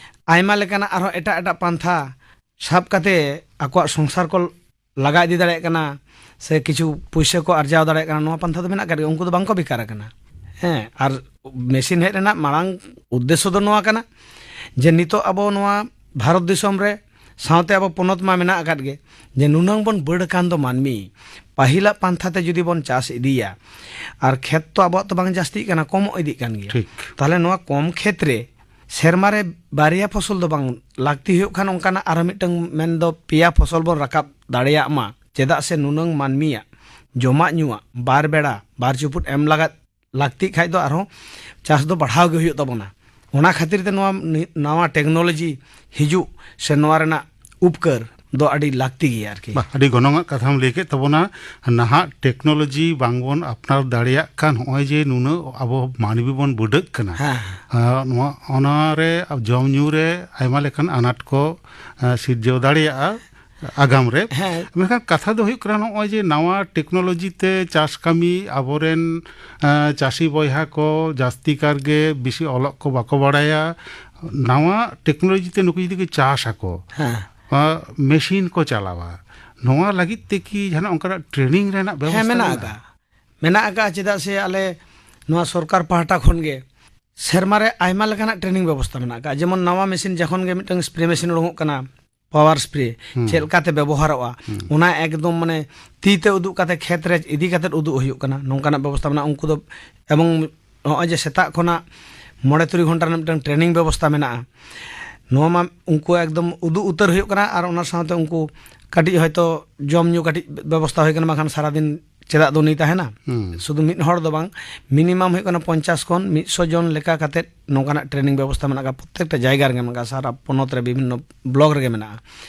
ᱟᱭᱢᱟ ᱞᱮᱠᱟᱱᱟᱜ ᱟᱨᱦᱚᱸ ᱮᱴᱟᱜ ᱮᱴᱟᱜ ᱯᱟᱱᱛᱷᱟ ᱥᱟᱵ ᱠᱟᱛᱮ ᱟᱠᱚᱣᱟᱜ ᱥᱚᱝᱥᱟᱨ ᱠᱚ ᱞᱟᱜᱟ ᱤᱫᱤ ᱫᱟᱲᱮᱭᱟᱜ ᱠᱟᱱᱟ, ᱥᱮ ᱠᱤᱪᱷᱩ ᱯᱩᱭᱥᱟᱹ ᱠᱚ ᱟᱨᱡᱟᱣ ᱫᱟᱲᱮᱭᱟᱜ ᱠᱟᱱᱟ, ᱱᱚᱣᱟ ᱯᱟᱱᱛᱷᱟ ᱫᱚ ᱢᱮᱱᱟᱜ ᱟᱠᱟᱫ ᱜᱮᱭᱟ᱾ ᱩᱱᱠᱩ ᱫᱚ ᱵᱟᱝᱠᱚ ᱵᱮᱠᱟᱨ ᱟᱠᱟᱱᱟ᱾ ᱦᱮᱸ, ᱟᱨ ᱢᱮᱥᱤᱱ ᱦᱮᱡ ᱨᱮᱱᱟᱜ ᱢᱟᱲᱟᱝ ᱩᱫᱽᱫᱮᱥᱥᱚ ᱫᱚ ᱱᱚᱣᱟ ᱠᱟᱱᱟ ᱡᱮ ᱱᱤᱛᱚᱜ ᱟᱵᱚ ᱱᱚᱣᱟ ᱵᱷᱟᱨᱚᱛ ᱫᱤᱥᱚᱢ ᱨᱮ, ᱥᱟᱶᱛᱮ ᱟᱵᱚ ᱯᱚᱱᱚᱛ ᱢᱟ ᱢᱮᱱᱟᱜ ᱟᱠᱟᱫ ᱜᱮ, ᱡᱮ ᱱᱩᱱᱟᱹᱝ ᱵᱚᱱ ᱵᱟᱹᱲ ᱟᱠᱟᱱ ᱫᱚ ᱢᱟᱹᱱᱢᱤ, ᱯᱟᱹᱦᱤᱞᱟᱜ ᱯᱟᱱᱛᱷᱟ ᱛᱮ ᱡᱩᱫᱤ ᱵᱚᱱ ᱪᱟᱥ ᱤᱫᱤᱭᱟ, ᱟᱨ ᱠᱷᱮᱛ ᱛᱚ ᱟᱵᱚᱣᱟᱜ ᱛᱚ ᱵᱟᱝ ᱡᱟᱹᱥᱛᱤᱜ ᱠᱟᱱᱟ, ᱠᱚᱢᱚᱜ ᱤᱫᱤᱜ ᱠᱟᱱ ᱜᱮᱭᱟ᱾ ᱴᱷᱤᱠ᱾ ᱛᱟᱦᱚᱞᱮ ᱱᱚᱣᱟ ᱠᱚᱢ ᱠᱷᱮᱛ ᱨᱮ ᱥᱮᱨᱢᱟ ᱨᱮ ᱵᱟᱨᱭᱟ ᱯᱷᱚᱥᱚᱞ ᱫᱚ ᱵᱟᱝ, ᱞᱟᱹᱠᱛᱤ ᱦᱩᱭᱩᱜ ᱠᱷᱟᱱ ᱚᱱᱠᱟᱱᱟᱜ ᱟᱨᱦᱚᱸ ᱢᱤᱫᱴᱟᱝ ᱢᱮᱱᱫᱚ ᱯᱮᱭᱟ ᱯᱷᱚᱥᱚᱞ ᱵᱚᱱ ᱨᱟᱠᱟᱵ ᱫᱟᱲᱮᱭᱟᱜ ᱢᱟ, ᱪᱮᱫᱟᱜ ᱥᱮ ᱱᱩᱱᱟᱹᱝ ᱢᱟᱹᱱᱢᱤᱭᱟᱜ ᱡᱚᱢᱟᱜ ᱧᱩᱣᱟᱜ ᱵᱟᱨ ᱵᱮᱲᱟ ᱵᱟᱨ ᱪᱩᱯᱩᱫ ᱮᱢ ᱞᱟᱜᱟᱫ ᱞᱟᱹᱠᱛᱤᱜ ᱠᱷᱟᱡ ᱫᱚ ᱟᱨᱦᱚᱸ ᱪᱟᱥ ᱫᱚ ᱵᱟᱲᱦᱟᱣ ᱜᱮ ᱦᱩᱭᱩᱜ ᱛᱟᱵᱚᱱᱟ᱾ ᱚᱱᱟ ᱠᱷᱟᱹᱛᱤᱨ ᱛᱮ ᱱᱚᱣᱟ ᱱᱤ-, ᱱᱟᱣᱟ ᱴᱮᱠᱱᱳᱞᱚᱡᱤ ᱦᱤᱡᱩᱜ ᱥᱮ ᱱᱚᱣᱟ ᱨᱮᱱᱟᱜ ᱩᱯᱠᱟᱹᱨ ᱫᱚ ᱟᱹᱰᱤ ᱞᱟᱹᱠᱛᱤ ᱜᱮᱭᱟ ᱟᱨᱠᱤ᱾ ᱵᱟ, ᱟᱹᱰᱤ ᱜᱚᱱᱚᱝᱟᱜ ᱠᱟᱛᱷᱟᱢ ᱞᱟᱹᱭ ᱠᱮᱫ ᱛᱟᱵᱚᱱᱟ᱾ ᱱᱟᱦᱟᱜ ᱴᱮᱠᱱᱳᱞᱚᱡᱤ ᱵᱟᱝᱵᱚᱱ ᱟᱯᱱᱟᱨ ᱫᱟᱲᱮᱭᱟᱜ ᱠᱟᱱ, ᱱᱚᱜᱼᱚᱭ ᱡᱮ ᱱᱩᱱᱟᱹᱜ ᱟᱵᱚ ᱢᱟᱹᱱᱢᱤ ᱵᱚᱱ ᱵᱟᱹᱰᱟᱹᱜ ᱠᱟᱱᱟ, ᱦᱮᱸ᱾ ᱟᱨ ᱱᱚᱣᱟ, ᱚᱱᱟᱨᱮ ᱡᱚᱢ ᱧᱩ ᱨᱮ ᱟᱭᱢᱟ ᱞᱮᱠᱟᱱ ᱟᱱᱟᱴ ᱠᱚ, ᱟᱸ, ᱥᱤᱨᱡᱟᱹᱣ ᱫᱟᱲᱮᱭᱟᱜᱼᱟ ᱟᱜᱟᱢ ᱨᱮ᱾ ᱦᱮᱸ᱾ ᱢᱮᱱᱠᱷᱟᱱ ᱠᱟᱛᱷᱟ ᱫᱚ ᱦᱩᱭᱩᱜ ᱠᱟᱱᱟ, ᱱᱚᱜᱼᱚᱭ ᱡᱮ ᱱᱟᱣᱟ ᱴᱮᱠᱱᱳᱞᱚᱡᱤ ᱛᱮ ᱪᱟᱥ ᱠᱟᱹᱢᱤ ᱟᱵᱚᱨᱮᱱ, ᱟᱸ, ᱪᱟᱹᱥᱤ ᱵᱚᱭᱦᱟ ᱠᱚ ᱡᱟᱹᱥᱛᱤ ᱠᱟᱨ ᱜᱮ ᱵᱮᱥᱤ ᱚᱞᱚᱜ ᱠᱚ ᱵᱟᱠᱚ ᱵᱟᱲᱟᱭᱟ᱾ ᱱᱟᱣᱟ ᱴᱮᱠᱱᱳᱞᱚᱡᱤ ᱛᱮ ᱱᱩᱠᱩ ᱡᱩᱫᱤ ᱠᱚ ᱪᱟᱥ ᱟᱠᱚ, ᱦᱮᱸ᱾ ᱟᱸ, ᱢᱮᱥᱤᱱ ᱠᱚ ᱪᱟᱞᱟᱣᱟ, ᱱᱚᱣᱟ ᱞᱟᱹᱜᱤᱫ ᱛᱮ ᱠᱤ ᱡᱟᱦᱟᱱᱟᱜ ᱚᱱᱠᱟᱱᱟᱜ ᱴᱨᱮᱱᱤᱝ ᱨᱮᱱᱟᱜ ᱵᱮᱵᱚᱥᱛᱷᱟ ᱦᱮᱸ, ᱢᱮᱱᱟᱜ ᱢᱮᱱᱟᱜᱼᱟ? ᱟᱠᱟᱫᱼᱟ᱾ ᱢᱮᱱᱟᱜ ᱟᱠᱟᱫᱼᱟ, ᱪᱮᱫᱟᱜ ᱥᱮ ᱟᱞᱮ ᱱᱚᱣᱟ ᱥᱚᱨᱠᱟᱨ ᱯᱟᱦᱴᱟ ᱠᱷᱚᱱ ᱜᱮ ᱥᱮᱨᱢᱟ ᱨᱮ ᱟᱭᱢᱟ ᱞᱮᱠᱟᱱᱟᱜ ᱴᱨᱮᱱᱤᱝ ᱵᱮᱵᱚᱥᱛᱷᱟ ᱢᱮᱱᱟᱜ ᱟᱠᱟᱫᱼᱟ᱾ ᱡᱮᱢᱚᱱ ᱱᱟᱣᱟ ᱢᱮᱥᱤᱱ ᱡᱚᱠᱷᱚᱱ ᱜᱮ ᱢᱤᱫᱴᱟᱝ ᱥᱯᱨᱮ ᱢᱮᱥᱤᱱ ᱩᱰᱩᱠᱚᱜ ᱠᱟᱱᱟ, ᱯᱟᱣᱟᱨ ᱥᱯᱨᱮ, ᱦᱩᱸ᱾ ᱪᱮᱫ ᱞᱮᱠᱟᱛᱮ ᱵᱮᱵᱚᱦᱟᱨᱚᱜᱼᱟ, ᱦᱩᱸ᱾ ᱚᱱᱟ ᱮᱠᱫᱚᱢ ᱢᱟᱱᱮ ᱛᱤ ᱛᱮ ᱩᱫᱩᱜ ᱠᱟᱛᱮ ᱠᱷᱮᱛ ᱨᱮ ᱤᱫᱤ ᱠᱟᱛᱮ ᱩᱫᱩᱜ ᱦᱩᱭᱩᱜ ᱠᱟᱱᱟ, ᱱᱚᱝᱠᱟᱱᱟᱜ ᱵᱮᱵᱚᱥᱛᱷᱟ ᱢᱮᱱᱟᱜᱼᱟ᱾ ᱩᱱᱠᱩ ᱫᱚ, ᱮᱵᱚᱝ ᱱᱚᱜᱼᱚᱭ ᱡᱮ ᱥᱮᱛᱟᱜ ᱠᱷᱚᱱᱟᱜ ᱢᱚᱬᱮ ᱛᱩᱨᱩᱭ ᱜᱷᱚᱱᱴᱟ ᱨᱮᱱᱟᱜ ᱢᱤᱫᱴᱟᱝ ᱴᱨᱮᱱᱤᱝ ᱵᱮᱵᱚᱥᱛᱷᱟ ᱢᱮᱱᱟᱜᱼᱟ, ᱱᱚᱣᱟ ᱢᱟ ᱩᱱᱠᱩ ᱮᱠᱫᱚᱢ ᱩᱫᱩᱜ ᱩᱛᱟᱹᱨ ᱦᱩᱭᱩᱜ ᱠᱟᱱᱟ᱾ ᱟᱨ ᱚᱱᱟ ᱥᱟᱶᱛᱮ ᱩᱱᱠᱩ ᱠᱟᱹᱴᱤᱡ ᱦᱚᱭᱛᱳ ᱡᱚᱢ ᱧᱩ ᱠᱟᱹᱴᱤᱡ ᱵᱮᱵᱚᱥᱛᱷᱟ ᱦᱩᱭ ᱠᱟᱱᱟ, ᱵᱟᱝᱠᱷᱟᱱ ᱥᱟᱨᱟᱫᱤᱱ ᱪᱮᱫᱟᱜ ᱫᱚ ᱩᱱᱤ ᱛᱟᱦᱮᱱᱟ? ᱦᱩᱸ᱾ ᱥᱩᱫᱷᱩ ᱢᱤᱫ ᱦᱚᱲ ᱫᱚ ᱵᱟᱝ, ᱢᱤᱱᱤᱢᱟᱢ ᱦᱩᱭᱩᱜ ᱠᱟᱱᱟ ᱯᱚᱧᱪᱟᱥ ᱠᱷᱚᱱ ᱢᱤᱫᱥᱚ ᱡᱚᱱ ᱞᱮᱠᱟ ᱠᱟᱛᱮ ᱱᱚᱝᱠᱟᱱᱟᱜ ᱴᱨᱮᱱᱤᱝ ᱵᱮᱵᱚᱥᱛᱷᱟ ᱢᱮᱱᱟᱜ ᱟᱠᱟᱫ ᱯᱨᱚᱛᱮᱠᱴᱟ ᱡᱟᱭᱜᱟ ᱨᱮᱜᱮ ᱢᱮᱱᱟᱜ ᱟᱠᱟᱫ, ᱥᱟᱨᱟ ᱯᱚᱱᱚᱛ ᱨᱮ ᱵᱤᱵᱷᱤᱱᱱᱚ ᱵᱞᱚᱠ ᱨᱮᱜᱮ ᱢᱮᱱᱟᱜᱼᱟ᱾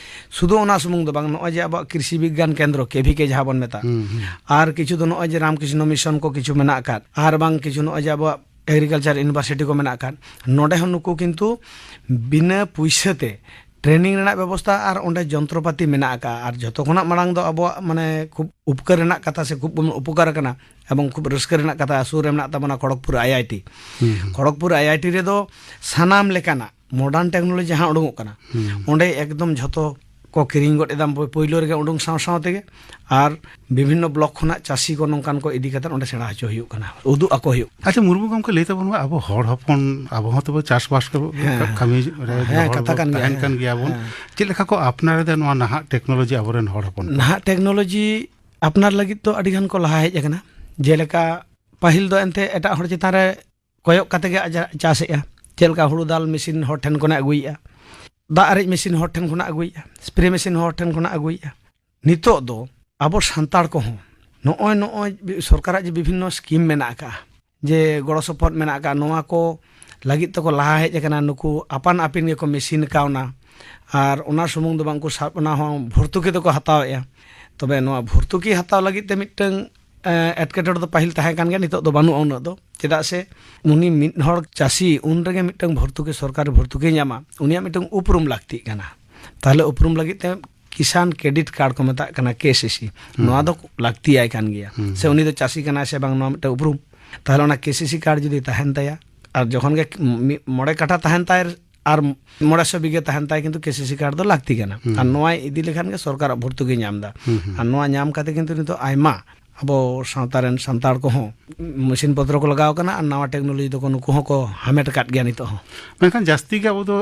ᱥᱩᱫᱷᱩ ᱚᱱᱟ ᱥᱩᱢᱩᱝ ᱫᱚ ᱵᱟᱝ, ᱱᱚᱜᱼᱚᱭ ᱡᱮ ᱟᱵᱚᱣᱟᱜ ᱠᱨᱤᱥᱤ ᱵᱤᱜᱽᱜᱟᱱ ᱠᱮᱱᱫᱨᱚ, ᱠᱮ ᱵᱷᱤ ᱠᱮ ᱡᱟᱦᱟᱸ ᱵᱚᱱ ᱢᱮᱛᱟᱜ, ᱦᱩᱸ, ᱦᱩᱸ᱾ ᱟᱨ ᱠᱤᱪᱷᱩ ᱫᱚ ᱱᱚᱜᱼᱚᱭ ᱡᱮ ᱨᱟᱢᱠᱨᱤᱥᱱᱚ ᱢᱤᱥᱚᱱ ᱠᱚ ᱠᱤᱪᱷᱩ ᱢᱮᱱᱟᱜ ᱟᱠᱟᱫ, ᱟᱨ ᱵᱟᱝ ᱠᱤᱪᱷᱩ ᱱᱚᱜᱼᱚᱭ ᱡᱮ ᱟᱵᱚᱣᱟᱜ ᱮᱜᱽᱨᱤᱠᱟᱞᱪᱟᱨ ᱤᱭᱩᱱᱤᱵᱷᱟᱨᱥᱤᱴᱤ ᱠᱚ ᱢᱮᱱᱟᱜ ᱟᱠᱟᱫ, ᱱᱚᱰᱮ ᱦᱚᱸ ᱱᱩᱠᱩ ᱠᱤᱱᱛᱩ ᱵᱤᱱᱟᱹ ᱯᱩᱭᱥᱟᱹ ᱛᱮ ᱴᱨᱮᱱᱤᱝ ᱨᱮᱱᱟᱜ ᱵᱮᱵᱚᱥᱛᱷᱟ ᱟᱨ ᱚᱸᱰᱮ ᱡᱚᱱᱛᱨᱚᱯᱟᱛᱤ ᱢᱮᱱᱟᱜ ᱟᱠᱟᱫᱼᱟ᱾ ᱟᱨ ᱡᱷᱚᱛᱚ ᱠᱷᱚᱱᱟᱜ ᱢᱟᱲᱟᱝ ᱫᱚ ᱟᱵᱚᱣᱟᱜ ᱢᱟᱱᱮ ᱠᱷᱩᱵ ᱩᱯᱠᱟᱹᱨ ᱨᱮᱱᱟᱜ ᱠᱟᱛᱷᱟ ᱥᱮ ᱠᱷᱩᱵ ᱵᱚᱱ ᱩᱯᱚᱠᱟᱨ ᱟᱠᱟᱱᱟ, ᱮᱵᱚᱝ ᱠᱷᱩᱵ ᱨᱟᱹᱥᱠᱟᱹ ᱨᱮᱱᱟᱜ ᱠᱟᱛᱷᱟ, ᱥᱩᱨ ᱨᱮ ᱢᱮᱱᱟᱜ ᱛᱟᱵᱚᱱᱟ ᱠᱷᱚᱲᱚᱜᱽᱯᱩᱨ ᱟᱭ ᱟᱭ ᱴᱤ᱾ ᱦᱩᱸ, ᱦᱩᱸ᱾ ᱠᱷᱚᱲᱚᱜᱽᱯᱩᱨ ᱟᱭ ᱟᱭ ᱴᱤ ᱨᱮᱫᱚ ᱥᱟᱱᱟᱢ ᱞᱮᱠᱟᱱᱟᱜ ᱢᱚᱰᱟᱨᱱ ᱴᱮᱠᱱᱳᱞᱚᱡᱤ ᱡᱟᱦᱟᱸ ᱩᱰᱩᱝᱚᱜ ᱠᱟᱱᱟ, ᱦᱩᱸ᱾ ᱚᱸᱰᱮ ᱮᱠᱫᱚᱢ ᱡᱷᱚᱛᱚ ᱠᱚ ᱠᱤᱨᱤᱧ ᱜᱚᱫ ᱮᱫᱟ ᱯᱳᱭᱞᱳ ᱨᱮᱜᱮ ᱩᱰᱩᱝ ᱥᱟᱶ ᱥᱟᱶ ᱛᱮᱜᱮ᱾ ᱟᱨ ᱵᱤᱵᱷᱤᱱᱱᱚ ᱵᱞᱚᱠ ᱠᱷᱚᱱᱟᱜ ᱪᱟᱹᱥᱤ ᱠᱚ ᱱᱚᱝᱠᱟᱱ ᱠᱚ ᱤᱫᱤ ᱠᱟᱛᱮ ᱚᱸᱰᱮ ᱥᱮᱬᱟ ᱦᱚᱪᱚ ᱦᱩᱭᱩᱜ ᱠᱟᱱᱟ, ᱩᱫᱩᱜ ᱟᱠᱚ ᱦᱩᱭᱩᱜ ᱠᱟᱱᱟ᱾ ᱟᱪᱪᱷᱟ, ᱢᱩᱨᱢᱩ ᱜᱚᱢᱠᱮ, ᱞᱟᱹᱭ ᱛᱟᱵᱚᱱ ᱢᱮ, ᱟᱵᱚ ᱦᱚᱲ ᱦᱚᱯᱚᱱ, ᱟᱵᱚ ᱦᱚᱸ ᱛᱚᱵᱚ ᱪᱟᱥᱵᱟᱥ ᱠᱚ ᱦᱮᱸ᱾ ᱠᱟᱹᱢᱤ ᱨᱮ ᱦᱮᱸ, ᱦᱚᱲ ᱠᱟᱛᱷᱟ ᱵᱚ ᱠᱟᱱ ᱜᱮᱭᱟ᱾ ᱛᱟᱦᱮᱱ ᱦᱮᱸ᱾ ᱠᱟᱱ ᱜᱮᱭᱟ ᱵᱚᱱ᱾ ᱦᱮᱸ᱾ ᱪᱮᱫ ᱞᱮᱠᱟ ᱠᱚ ᱟᱯᱱᱟᱨ ᱮᱫᱟ ᱱᱚᱣᱟ ᱱᱟᱦᱟᱜ ᱴᱮᱠᱱᱳᱞᱚᱡᱤ ᱟᱵᱚᱨᱮᱱ ᱦᱚᱲ ᱦᱚᱯᱚᱱ ᱠᱚ? ᱱᱟᱦᱟᱜ ᱴᱮᱠᱱᱳᱞᱚᱡᱤ ᱟᱯᱱᱟᱨ ᱞᱟᱹᱜᱤᱫ ᱫᱚ ᱟᱹᱰᱤ ᱜᱟᱱ ᱠᱚ ᱞᱟᱦᱟ ᱦᱮᱡ ᱟᱠᱟᱱᱟ᱾ ᱡᱮᱞᱮᱠᱟ ᱯᱟᱹᱦᱤᱞ ᱫᱚ ᱮᱱᱛᱮ ᱮᱴᱟᱜ ᱦᱚᱲ ᱪᱮᱛᱟᱱ ᱨᱮ ᱠᱚᱭᱚᱜ ᱠᱟᱛᱮ ᱜᱮ ᱟᱡᱟᱜ ᱪᱟᱥᱮᱜᱼᱟ᱾ ᱪᱮᱫ ᱞᱮᱠᱟ ᱦᱩᱲᱩ ᱫᱟᱞ ᱢᱮᱥᱤᱱ ᱦᱚᱲ ᱴᱷᱮᱱ ᱠᱷᱚᱱᱮ ᱟᱹᱜᱩᱭᱮᱜᱼᱟ, ᱫᱟᱜ ᱟᱨᱮᱡ ᱢᱮᱥᱤᱱ ᱦᱚᱲ ᱴᱷᱮᱱ ᱠᱷᱚᱱᱟᱜ ᱟᱹᱜᱩᱭᱮᱜᱼᱟ, ᱥᱯᱨᱮ ᱢᱮᱥᱤᱱ ᱦᱚᱲ ᱴᱷᱮᱱ ᱠᱷᱚᱱᱟᱜ ᱟᱹᱜᱩᱭᱮᱜᱼᱟ᱾ ᱱᱤᱛᱚᱜ ᱫᱚ ᱟᱵᱚ ᱥᱟᱱᱛᱟᱲ ᱠᱚᱦᱚᱸ ᱱᱚᱜᱼᱚᱭ, ᱱᱚᱜᱼᱚᱭ ᱥᱚᱨᱠᱟᱨᱟᱜ ᱡᱮ ᱵᱤᱵᱷᱤᱱᱱᱚ ᱥᱠᱤᱢ ᱢᱮᱱᱟᱜ ᱟᱠᱟᱫᱼᱟ, ᱡᱮ ᱜᱚᱲᱚ ᱥᱚᱯᱚᱦᱚᱫ ᱢᱮᱱᱟᱜ ᱟᱠᱟᱫᱼᱟ, ᱱᱚᱣᱟ ᱠᱚ ᱞᱟᱹᱜᱤᱫ ᱛᱮᱠᱚ ᱞᱟᱦᱟ ᱦᱮᱡ ᱟᱠᱟᱱᱟ᱾ ᱱᱩᱠᱩ ᱟᱯᱟᱱ ᱟᱹᱯᱤᱱ ᱜᱮᱠᱚ ᱢᱮᱥᱤᱱ ᱠᱟᱣᱱᱟ᱾ ᱟᱨ ᱚᱱᱟ ᱥᱩᱢᱩᱝ ᱫᱚ ᱵᱟᱝ, ᱩᱱᱠᱩ ᱥᱟᱵ, ᱚᱱᱟ ᱦᱚᱸ ᱵᱷᱚᱨᱛᱩᱠᱤ ᱫᱚᱠᱚ ᱦᱟᱛᱟᱣᱮᱜᱼᱟ᱾ ᱛᱚᱵᱮ ᱱᱚᱣᱟ ᱵᱷᱚᱨᱛᱩᱠᱤ ᱦᱟᱛᱟᱣ ᱞᱟᱹᱜᱤᱫ ᱛᱮ ᱢᱤᱫᱴᱟᱝ, ᱮ, ᱮᱴᱠᱮᱴᱚᱬᱮ ᱫᱚ ᱯᱟᱹᱦᱤᱞ ᱛᱟᱦᱮᱸ ᱠᱟᱱ ᱜᱮᱭᱟ, ᱱᱤᱛᱚᱜ ᱫᱚ ᱵᱟᱹᱱᱩᱜᱼᱟ ᱩᱱᱟᱹᱜ ᱫᱚ᱾ ᱪᱮᱫᱟᱜ ᱥᱮ ᱩᱱᱤ ᱢᱤᱫ ᱦᱚᱲ ᱪᱟᱹᱥᱤ ᱩᱱ ᱨᱮᱜᱮ ᱢᱤᱫᱴᱟᱝ ᱵᱷᱚᱨᱛᱩᱠᱤ, ᱥᱚᱨᱠᱟᱨᱤ ᱵᱷᱚᱨᱛᱩᱠᱤ ᱧᱟᱢᱟ, ᱩᱱᱤᱭᱟᱜ ᱢᱤᱫᱴᱟᱝ ᱩᱯᱨᱩᱢ ᱞᱟᱹᱠᱛᱤᱜ ᱠᱟᱱᱟ᱾ ᱛᱟᱦᱞᱮ ᱩᱯᱨᱩᱢ ᱞᱟᱹᱜᱤᱫ ᱛᱮ ᱠᱤᱥᱟᱱ ᱠᱨᱮᱰᱤᱴ ᱠᱟᱨᱰ ᱠᱚ ᱢᱮᱛᱟᱜ ᱠᱟᱱᱟ, ᱠᱮ ᱥᱤ ᱥᱤ, ᱦᱩᱸ᱾ ᱱᱚᱣᱟ ᱫᱚ ᱞᱟᱹᱠᱛᱤᱭᱟᱭ ᱠᱟᱱ ᱜᱮᱭᱟ᱾ ᱦᱩᱸ᱾ ᱥᱮ ᱩᱱᱤ ᱫᱚ ᱪᱟᱹᱥᱤ ᱠᱟᱱᱟᱭ ᱥᱮ ᱵᱟᱝ, ᱱᱚᱣᱟ ᱢᱤᱫᱴᱟᱝ ᱩᱯᱨᱩᱢ᱾ ᱛᱟᱦᱞᱮ ᱚᱱᱟ ᱠᱮ ᱥᱤ ᱥᱤ ᱠᱟᱨᱰ ᱡᱩᱫᱤ ᱛᱟᱦᱮᱱ ᱛᱟᱭᱟ, ᱟᱨ ᱡᱚᱠᱷᱚᱱ ᱜᱮ ᱢᱤᱫ, ᱢᱚᱬᱮ ᱠᱟᱴᱷᱟ ᱛᱟᱦᱮᱱ ᱛᱟᱭ ᱟᱨ ᱢᱚᱬᱮ ᱥᱚ ᱵᱤᱜᱷᱟᱹ ᱛᱟᱦᱮᱱ ᱛᱟᱭ, ᱠᱤᱱᱛᱩ ᱠᱮᱥᱤᱥᱤ ᱠᱟᱨᱰ ᱫᱚ ᱞᱟᱹᱠᱛᱤ ᱠᱟᱱᱟ᱾ ᱦᱩᱸ᱾ ᱟᱨ ᱱᱚᱣᱟᱭ ᱤᱫᱤ ᱞᱮᱠᱷᱟᱱ ᱜᱮ ᱥᱚᱨᱠᱟᱨᱟᱜ ᱵᱷᱚᱨᱛᱩᱠᱤ ᱧᱟᱢ ᱮᱫᱟ᱾ ᱦᱩᱸ, ᱦᱩᱸ᱾ ᱟᱨ ᱱᱚᱣᱟ ᱧᱟᱢ ᱠᱟᱛᱮ ᱠᱤᱱᱛᱩ ᱱᱤᱛᱚᱜ ᱟᱭᱢᱟ ᱟᱵᱚ ᱥᱟᱶᱛᱟ ᱨᱮᱱ ᱥᱟᱱᱛᱟᱲ ᱠᱚᱦᱚᱸ ᱢᱮᱥᱤᱱ ᱯᱚᱛᱨᱚ ᱠᱚ ᱞᱟᱜᱟᱣ ᱠᱟᱱᱟ ᱟᱨ ᱱᱟᱣᱟ ᱴᱮᱠᱱᱳᱞᱚᱡᱤ ᱫᱚᱠᱚ ᱱᱩᱠᱩ ᱦᱚᱸᱠᱚ ᱦᱟᱢᱮᱴ ᱟᱠᱟᱫ ᱜᱮᱭᱟ ᱱᱤᱛᱚᱜ ᱦᱚᱸ᱾ ᱢᱮᱱᱠᱷᱟᱱ ᱡᱟᱹᱥᱛᱤ ᱜᱮ ᱟᱵᱚ ᱫᱚ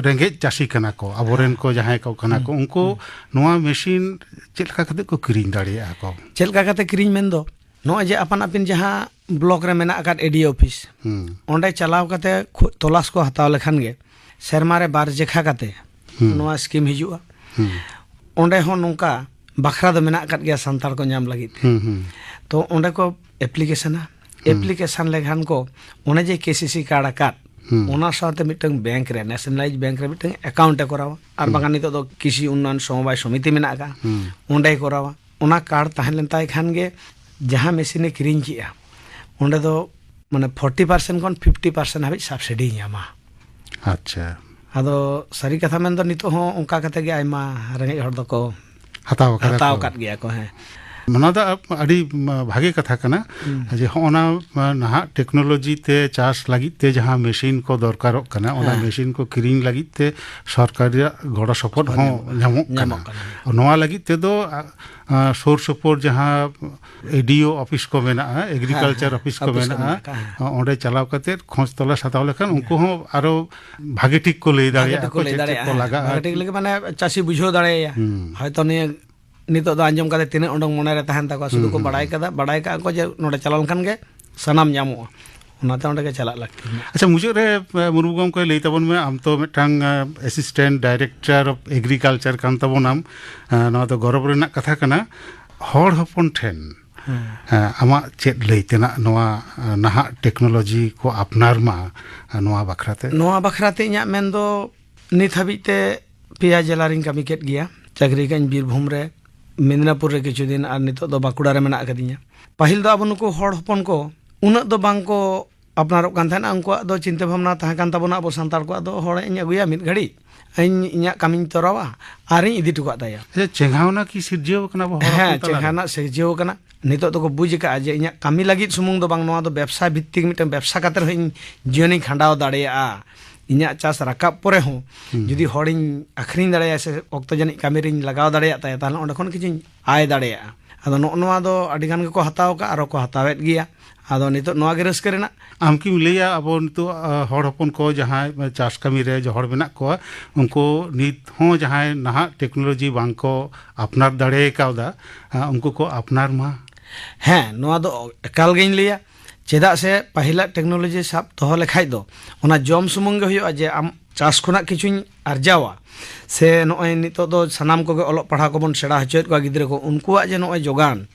ᱨᱮᱸᱜᱮᱡ ᱪᱟᱹᱥᱤ ᱠᱟᱱᱟ ᱠᱚ, ᱟᱵᱚᱨᱮᱱ ᱦᱮᱸ᱾ ᱠᱚ ᱡᱟᱦᱟᱸᱭ ᱠᱚ ᱠᱟᱱᱟ ᱠᱚ, ᱦᱩᱸ᱾ ᱩᱱᱠᱩ ᱦᱩᱸ᱾ ᱱᱚᱣᱟ ᱢᱮᱥᱤᱱ ᱪᱮᱫ ᱞᱮᱠᱟ ᱠᱟᱛᱮ ᱠᱚ ᱠᱤᱨᱤᱧ ᱫᱟᱲᱮᱭᱟᱜᱼᱟ ᱠᱚ? ᱪᱮᱫ ᱞᱮᱠᱟ ᱠᱟᱛᱮ ᱠᱤᱨᱤᱧ ᱢᱮᱱᱫᱚ, ᱱᱚᱜᱼᱚᱭ ᱡᱮ ᱟᱯᱟᱱ ᱟᱹᱯᱤᱱ ᱡᱟᱦᱟᱸ ᱵᱞᱚᱠ ᱨᱮ ᱢᱮᱱᱟᱜ ᱟᱠᱟᱫ ᱮᱰᱤ ᱚᱯᱷᱤᱥ, ᱦᱩᱸ᱾ ᱚᱸᱰᱮ ᱪᱟᱞᱟᱣ ᱠᱟᱛᱮ ᱠᱷᱩ-, ᱛᱚᱞᱟᱥ ᱠᱚ ᱦᱟᱛᱟᱣ ᱞᱮᱠᱷᱟᱱ ᱜᱮ ᱥᱮᱨᱢᱟ ᱨᱮ ᱵᱟᱨ ᱡᱮᱠᱷᱟ ᱠᱟᱛᱮ ᱦᱩᱸ᱾ ᱱᱚᱣᱟ ᱥᱠᱤᱢ ᱦᱤᱡᱩᱜᱼᱟ᱾ ᱦᱩᱸ᱾ ᱚᱸᱰᱮ ᱦᱚᱸ ᱱᱚᱝᱠᱟ ᱵᱟᱠᱷᱨᱟ ᱫᱚ ᱢᱮᱱᱟᱜ ᱟᱠᱟᱫ ᱜᱮᱭᱟ ᱥᱟᱱᱛᱟᱲ ᱠᱚ ᱧᱟᱢ ᱞᱟᱹᱜᱤᱫ ᱛᱮ᱾ ᱦᱩᱸ, ᱦᱩᱸ᱾ ᱛᱚ ᱚᱸᱰᱮ ᱠᱚ ᱮᱯᱞᱤᱠᱮᱥᱚᱱᱟ᱾ ᱦᱩᱸ᱾ ᱮᱯᱞᱤᱠᱮᱥᱚᱱ ᱞᱮᱠᱷᱟᱱ ᱠᱚ ᱚᱱᱮ ᱡᱮ ᱠᱮᱥᱤᱥᱤ ᱠᱟᱨᱰ ᱟᱠᱟᱫ, ᱦᱩᱸ᱾ ᱚᱱᱟ ᱥᱟᱶᱛᱮ ᱢᱤᱫᱴᱟᱝ ᱵᱮᱝᱠ ᱨᱮ, ᱱᱮᱥᱱᱟᱞᱟᱭᱤᱡᱽ ᱵᱮᱝᱠ ᱨᱮ ᱢᱤᱫᱴᱟᱝ ᱮᱠᱟᱣᱩᱱᱴ ᱮ ᱠᱚᱨᱟᱣᱟ᱾ ᱟᱨ ᱦᱩᱸ᱾ ᱵᱟᱝᱠᱷᱟᱱ ᱱᱤᱛᱚᱜ ᱫᱚ ᱠᱨᱤᱥᱤ ᱩᱱᱱᱚᱭᱚᱱ ᱥᱚᱢᱚᱵᱟᱭ ᱥᱚᱢᱤᱛᱤ ᱢᱮᱱᱟᱜ ᱟᱠᱟᱫ, ᱦᱩᱸ᱾ ᱚᱸᱰᱮᱭ ᱠᱚᱨᱟᱣᱟ᱾ ᱚᱱᱟ ᱠᱟᱨᱰ ᱛᱟᱦᱮᱸ ᱞᱮᱱ ᱛᱟᱭ ᱠᱷᱟᱱ ᱜᱮ ᱡᱟᱦᱟᱸ ᱢᱮᱥᱤᱱᱮ ᱠᱤᱨᱤᱧ ᱠᱮᱜᱼᱟ, ᱚᱸᱰᱮ ᱫᱚ ᱢᱟᱱᱮ ᱯᱷᱳᱨᱴᱤ ᱯᱟᱨᱥᱮᱱᱴ ᱠᱷᱚᱱ ᱯᱷᱤᱯᱴᱤ ᱯᱟᱨᱥᱮᱱᱴ ᱦᱟᱹᱵᱤᱡ ᱥᱟᱵᱥᱤᱰᱤᱭ ᱧᱟᱢᱟ᱾ ᱟᱪᱪᱷᱟ᱾ ᱟᱫᱚ ᱥᱟᱹᱨᱤ ᱠᱟᱛᱷᱟ ᱢᱮᱱᱫᱚ ᱱᱤᱛᱚᱜ ᱦᱚᱸ ᱚᱱᱠᱟ ᱠᱟᱛᱮ ᱜᱮ ᱟᱭᱢᱟ ᱨᱮᱸᱜᱮᱡ ᱦᱚᱲ ᱫᱚᱠᱚ ᱦᱟᱛᱟᱣ ᱟᱠᱟᱫᱟ ᱦᱟᱛᱟᱣ ᱠᱚ᱾ ᱟᱠᱟᱫ ᱜᱮᱭᱟ ᱠᱚ, ᱦᱮᱸ᱾ ᱚᱱᱟ ᱫᱚ ᱟᱹᱰᱤ ᱵᱷᱟᱜᱮ ᱠᱟᱛᱷᱟ ᱠᱟᱱᱟ᱾ ᱦᱩᱸ᱾ ᱡᱮ ᱦᱚᱸᱜᱼᱚ ᱱᱟ ᱱᱟᱦᱟᱜ ᱴᱮᱠᱱᱳᱞᱚᱡᱤ ᱛᱮ ᱪᱟᱥ ᱞᱟᱹᱜᱤᱫ ᱛᱮ ᱡᱟᱦᱟᱸ ᱢᱮᱥᱤᱱ ᱠᱚ ᱫᱚᱨᱠᱟᱨᱚᱜ ᱠᱟᱱᱟ, ᱚᱱᱟ ᱦᱮᱸ᱾ ᱢᱮᱥᱤᱱ ᱠᱚ ᱠᱤᱨᱤᱧ ᱞᱟᱹᱜᱤᱫ ᱛᱮ ᱥᱚᱨᱠᱟᱨ ᱨᱮᱭᱟᱜ ᱜᱚᱲᱚ ᱥᱚᱯᱚᱦᱚᱫ ᱦᱚᱸ ᱦᱚᱸ ᱧᱟᱢᱚᱜ ᱠᱟᱱᱟ᱾ ᱧᱟᱢᱚᱜ ᱠᱟᱱᱟ, ᱦᱮᱸ᱾ ᱱᱚᱣᱟ ᱞᱟᱹᱜᱤᱫ ᱛᱮᱫᱚ, ᱟ, ᱟ, ᱥᱩᱨ ᱥᱩᱯᱩᱨ ᱡᱟᱦᱟᱸ ᱮᱰᱤᱳ ᱚᱯᱷᱤᱥ ᱠᱚ ᱢᱮᱱᱟᱜᱼᱟ, ᱮᱜᱽᱨᱤᱠᱟᱞᱪᱟᱨ ᱦᱮᱸ, ᱚᱯᱷᱤᱥ ᱠᱚ ᱚᱯᱷᱤᱥ ᱠᱚ ᱢᱮᱱᱟᱜᱼᱟ, ᱢᱮᱱᱟᱜ ᱟᱠᱟᱫᱼᱟ, ᱦᱮᱸ᱾ ᱚᱸᱰᱮ ᱪᱟᱞᱟᱣ ᱠᱟᱛᱮ ᱠᱷᱚᱡᱽ ᱛᱚᱞᱟᱥ ᱦᱟᱛᱟᱣ ᱞᱮᱠᱷᱟᱱ ᱩᱱᱠᱩ ᱦᱮᱸ᱾ ᱦᱚᱸ ᱟᱨᱚ ᱵᱷᱟᱜᱮ ᱴᱷᱤᱠ ᱠᱚ ᱞᱟᱹᱭ ᱵᱷᱟᱜᱮ ᱫᱟᱲᱮᱭᱟᱜᱼᱟ ᱴᱷᱤᱠ ᱠᱚ ᱠᱚ ᱞᱟᱹᱭ ᱪᱮᱫ ᱪᱮᱫ ᱫᱟᱲᱮᱭᱟᱜᱼᱟ, ᱠᱚ ᱦᱮᱸ᱾ ᱞᱟᱜᱟᱜᱼᱟ᱾ ᱵᱷᱟᱜᱮ ᱴᱷᱤᱠ ᱞᱟᱹᱜᱤᱫ ᱢᱟᱱᱮ ᱪᱟᱹᱥᱤ ᱵᱩᱡᱷᱟᱹᱣ ᱫᱟᱲᱮᱭᱟᱭᱟ᱾ ᱦᱩᱸ᱾ ᱦᱚᱭᱛᱚ ᱱᱤᱭᱟᱹ ᱱᱤᱛᱚᱜ ᱫᱚ ᱟᱸᱡᱚᱢ ᱠᱟᱛᱮ ᱛᱤᱱᱟᱹᱜ ᱩᱰᱩᱝ ᱢᱚᱱᱮᱨᱮ ᱛᱟᱦᱮᱱ ᱛᱟᱠᱚᱣᱟ, ᱥᱩᱫᱷᱩ ᱦᱩᱸ, ᱠᱚ ᱦᱩᱸ, ᱵᱟᱲᱟᱭ ᱦᱩᱸ᱾ ᱠᱟᱫᱟ, ᱵᱟᱲᱟᱭ ᱠᱟᱜᱼᱟ ᱠᱚ ᱡᱮ ᱱᱚᱰᱮ ᱪᱟᱞᱟᱣ ᱞᱮᱱᱠᱷᱟᱱ ᱜᱮ ᱥᱟᱱᱟᱢ ᱧᱟᱢᱚᱜᱼᱟ, ᱚᱱᱟᱛᱮ ᱚᱸᱰᱮ ᱜᱮ ᱪᱟᱞᱟᱜ ᱞᱟᱹᱠᱛᱤ ᱢᱮᱱᱟᱜᱼᱟ᱾ ᱟᱪᱪᱷᱟ, ᱢᱩᱪᱟᱹᱫ ᱨᱮ, ᱮ, ᱢᱩᱨᱢᱩ ᱜᱚᱢᱠᱮ, ᱞᱟᱹᱭ ᱛᱟᱵᱚᱱ ᱢᱮ, ᱟᱢ ᱛᱚ ᱢᱤᱫᱴᱟᱝ, ᱮ, ᱮᱥᱤᱥᱴᱮᱱᱴ ᱰᱟᱭᱨᱮᱠᱴᱚᱨ ᱚᱯᱷ ᱮᱜᱽᱨᱤᱠᱟᱞᱪᱟᱨ ᱠᱟᱱ ᱛᱟᱵᱚᱱᱟᱢ, ᱮ, ᱱᱚᱣᱟ ᱫᱚ ᱜᱚᱨᱚᱵᱽ ᱨᱮᱱᱟᱜ ᱠᱟᱛᱷᱟ ᱠᱟᱱᱟ᱾ ᱦᱚᱲ ᱦᱚᱯᱚᱱ ᱴᱷᱮᱱ, ᱦᱮᱸ᱾ ᱮ, ᱟᱢᱟᱜ ᱪᱮᱫ ᱞᱟᱹᱭ ᱛᱮᱱᱟᱜ ᱱᱚᱣᱟ, ᱮ, ᱱᱟᱦᱟᱜ ᱴᱮᱠᱱᱳᱞᱚᱡᱤ ᱠᱚ ᱟᱯᱱᱟᱨ ᱢᱟ, ᱮ, ᱱᱚᱣᱟ ᱵᱟᱠᱷᱨᱟᱛᱮ? ᱱᱚᱣᱟ ᱵᱟᱠᱷᱨᱟᱛᱮ ᱤᱧᱟᱹᱜ ᱢᱮᱱ ᱫᱚ, ᱱᱤᱛ ᱦᱟᱹᱵᱤᱡ ᱛᱮ ᱯᱮᱭᱟ ᱡᱮᱞᱟ ᱨᱤᱧ ᱠᱟᱹᱢᱤ ᱠᱮᱫ ᱜᱮᱭᱟ᱾ ᱪᱟᱹᱠᱨᱤ ᱠᱟᱜ ᱟᱹᱧ ᱵᱤᱨᱵᱷᱩᱢ ᱨᱮ, ᱢᱮᱫᱽᱱᱟᱯᱩᱨ ᱨᱮ ᱠᱤᱪᱷᱩ ᱫᱤᱱ, ᱟᱨ ᱱᱤᱛᱚᱜ ᱫᱚ ᱵᱟᱸᱠᱩᱲᱟ ᱨᱮ ᱢᱮᱱᱟᱜ ᱟᱠᱟᱫᱤᱧᱟ᱾ ᱯᱟᱹᱦᱤᱞ ᱫᱚ ᱟᱵᱚ ᱱᱩᱠᱩ ᱦᱚᱲ ᱦᱚᱯᱚᱱ ᱠᱚ ᱩᱱᱟᱹᱜ ᱫᱚ ᱵᱟᱝ ᱠᱚ ᱟᱯᱱᱟᱨᱚᱜ ᱠᱟᱱ ᱛᱟᱦᱮᱱᱟ᱾ ᱩᱱᱠᱩᱣᱟᱜ ᱫᱚ ᱪᱤᱱᱛᱟᱹ ᱵᱷᱟᱵᱽᱱᱟ ᱛᱟᱦᱮᱸ ᱠᱟᱱ ᱛᱟᱵᱚᱱᱟ, ᱟᱵᱚ ᱥᱟᱱᱛᱟᱲ ᱠᱚᱣᱟᱜ ᱫᱚ, "ᱦᱚᱲ ᱤᱧ ᱟᱹᱜᱩᱭᱟ ᱢᱤᱫ ᱜᱷᱟᱹᱲᱤᱡ, ᱤᱧ ᱤᱧᱟᱹᱜ ᱠᱟᱹᱢᱤᱧ ᱛᱚᱨᱟᱣᱟ ᱟᱨᱤᱧ ᱤᱫᱤ ᱦᱚᱴᱚ ᱠᱟᱜ ᱛᱟᱭᱟ᱾" ᱟᱪᱪᱷᱟ, ᱪᱮᱸᱜᱷᱟᱣᱱᱟ ᱠᱤ ᱥᱤᱨᱡᱟᱹᱣ ᱠᱟᱱᱟ ᱟᱵᱚ ᱦᱚᱲ ᱦᱮᱸ, ᱦᱚᱯᱚᱱ ᱛᱟᱞᱟᱨᱮ? ᱪᱮᱸᱜᱷᱟᱣᱱᱟ ᱥᱤᱨᱡᱟᱹᱣ ᱠᱟᱱᱟ᱾ ᱱᱤᱛᱚᱜ ᱫᱚᱠᱚ ᱵᱩᱡᱽ ᱟᱠᱟᱫᱼᱟ ᱡᱮ ᱤᱧᱟᱹᱜ ᱠᱟᱹᱢᱤ ᱞᱟᱹᱜᱤᱫ ᱥᱩᱢᱩᱝ ᱫᱚ ᱵᱟᱝ, ᱱᱚᱣᱟ ᱫᱚ ᱵᱮᱵᱽᱥᱟ ᱵᱷᱤᱛᱛᱤᱠ ᱢᱤᱫᱴᱟᱝ ᱵᱮᱵᱽᱥᱟ ᱠᱟᱛᱮ ᱨᱮᱦᱚᱸ ᱤᱧ ᱡᱤᱭᱚᱱᱤᱧ ᱠᱷᱟᱸᱰᱟᱣ ᱫᱟᱲᱮᱭᱟᱜᱼᱟ᱾ ᱤᱧᱟᱹᱜ ᱪᱟᱥ ᱨᱟᱠᱟᱵ ᱯᱚᱨᱮ ᱦᱚᱸ ᱦᱩᱸ᱾ ᱡᱩᱫᱤ ᱦᱚᱲᱤᱧ ᱟᱹᱠᱷᱨᱤᱧ ᱫᱟᱲᱮᱭᱟᱭᱟ ᱥᱮ ᱚᱠᱛᱚ ᱡᱟᱹᱱᱤᱡ ᱠᱟᱹᱢᱤ ᱨᱤᱧ ᱞᱟᱜᱟᱣ ᱫᱟᱲᱮᱭᱟᱜ ᱛᱟᱭᱟ, ᱛᱟᱦᱚᱞᱮ ᱚᱸᱰᱮ ᱠᱷᱚᱱ ᱠᱤᱪᱷᱩᱧ ᱟᱭ ᱫᱟᱲᱮᱭᱟᱜᱼᱟ᱾ ᱟᱫᱚ ᱱᱚᱜᱼᱚ ᱱᱚᱣᱟ ᱫᱚ ᱟᱹᱰᱤ ᱜᱟᱱ ᱜᱮᱠᱚ ᱦᱟᱛᱟᱣ ᱟᱠᱟᱫ, ᱟᱨᱚ ᱠᱚ ᱦᱟᱛᱟᱣᱮᱫ ᱜᱮᱭᱟ᱾ ᱟᱫᱚ ᱱᱤᱛᱚᱜ ᱱᱚᱣᱟ ᱜᱮ ᱨᱟᱹᱥᱠᱟᱹ ᱨᱮᱱᱟᱜ᱾ ᱟᱢ ᱠᱤᱢ ᱞᱟᱹᱭᱟ, ᱟᱵᱚ ᱱᱤᱛᱚᱜ, ᱟ, ᱦᱚᱲ ᱦᱚᱯᱚᱱ ᱠᱚ ᱡᱟᱦᱟᱸᱭ ᱪᱟᱥ ᱠᱟᱹᱢᱤ ᱨᱮ ᱡᱚᱦᱚᱲ ᱢᱮᱱᱟᱜ ᱠᱚᱣᱟ, ᱩᱱᱠᱩ ᱱᱤᱛ ᱦᱚᱸ ᱡᱟᱦᱟᱸᱭ ᱱᱟᱦᱟᱜ ᱴᱮᱠᱱᱳᱞᱚᱡᱤ ᱵᱟᱝ ᱠᱚ ᱟᱯᱱᱟᱨ ᱫᱟᱲᱮ ᱠᱟᱣᱫᱟ, ᱟ, ᱩᱱᱠᱩ ᱠᱚ ᱟᱯᱱᱟᱨ ᱢᱟ? ᱦᱮᱸ, ᱱᱚᱣᱟ ᱫᱚ ᱮᱠᱟᱞ ᱜᱤᱧ ᱞᱟᱹᱭᱟ᱾ ᱪᱮᱫᱟᱜ ᱥᱮ ᱯᱟᱹᱦᱤᱞᱟᱜ ᱴᱮᱠᱱᱳᱞᱚᱡᱤ ᱥᱟᱵ ᱫᱚᱦᱚ ᱞᱮᱠᱷᱟᱡ ᱫᱚ ᱚᱱᱟ ᱡᱚᱢ ᱥᱩᱢᱩᱝ ᱜᱮ ᱦᱩᱭᱩᱜᱼᱟ, ᱡᱮ ᱟᱢ ᱪᱟᱥ ᱠᱷᱚᱱᱟᱜ ᱠᱤᱪᱷᱩᱧ ᱟᱨᱡᱟᱣᱟ, ᱥᱮ ᱱᱚᱜᱼᱚᱭ ᱱᱤᱛᱚᱜ ᱫᱚ ᱥᱟᱱᱟᱢ ᱠᱚᱜᱮ ᱚᱞᱚᱜ ᱯᱟᱲᱦᱟᱣ ᱠᱚᱵᱚᱱ ᱥᱮᱬᱟ ᱦᱚᱪᱚᱭᱮᱫ ᱠᱚᱣᱟ ᱜᱤᱫᱽᱨᱟᱹ ᱠᱚ, ᱩᱱᱠᱩᱣᱟᱜ ᱡᱮ ᱱᱚᱜᱼᱚᱭ ᱡᱚᱜᱟᱱ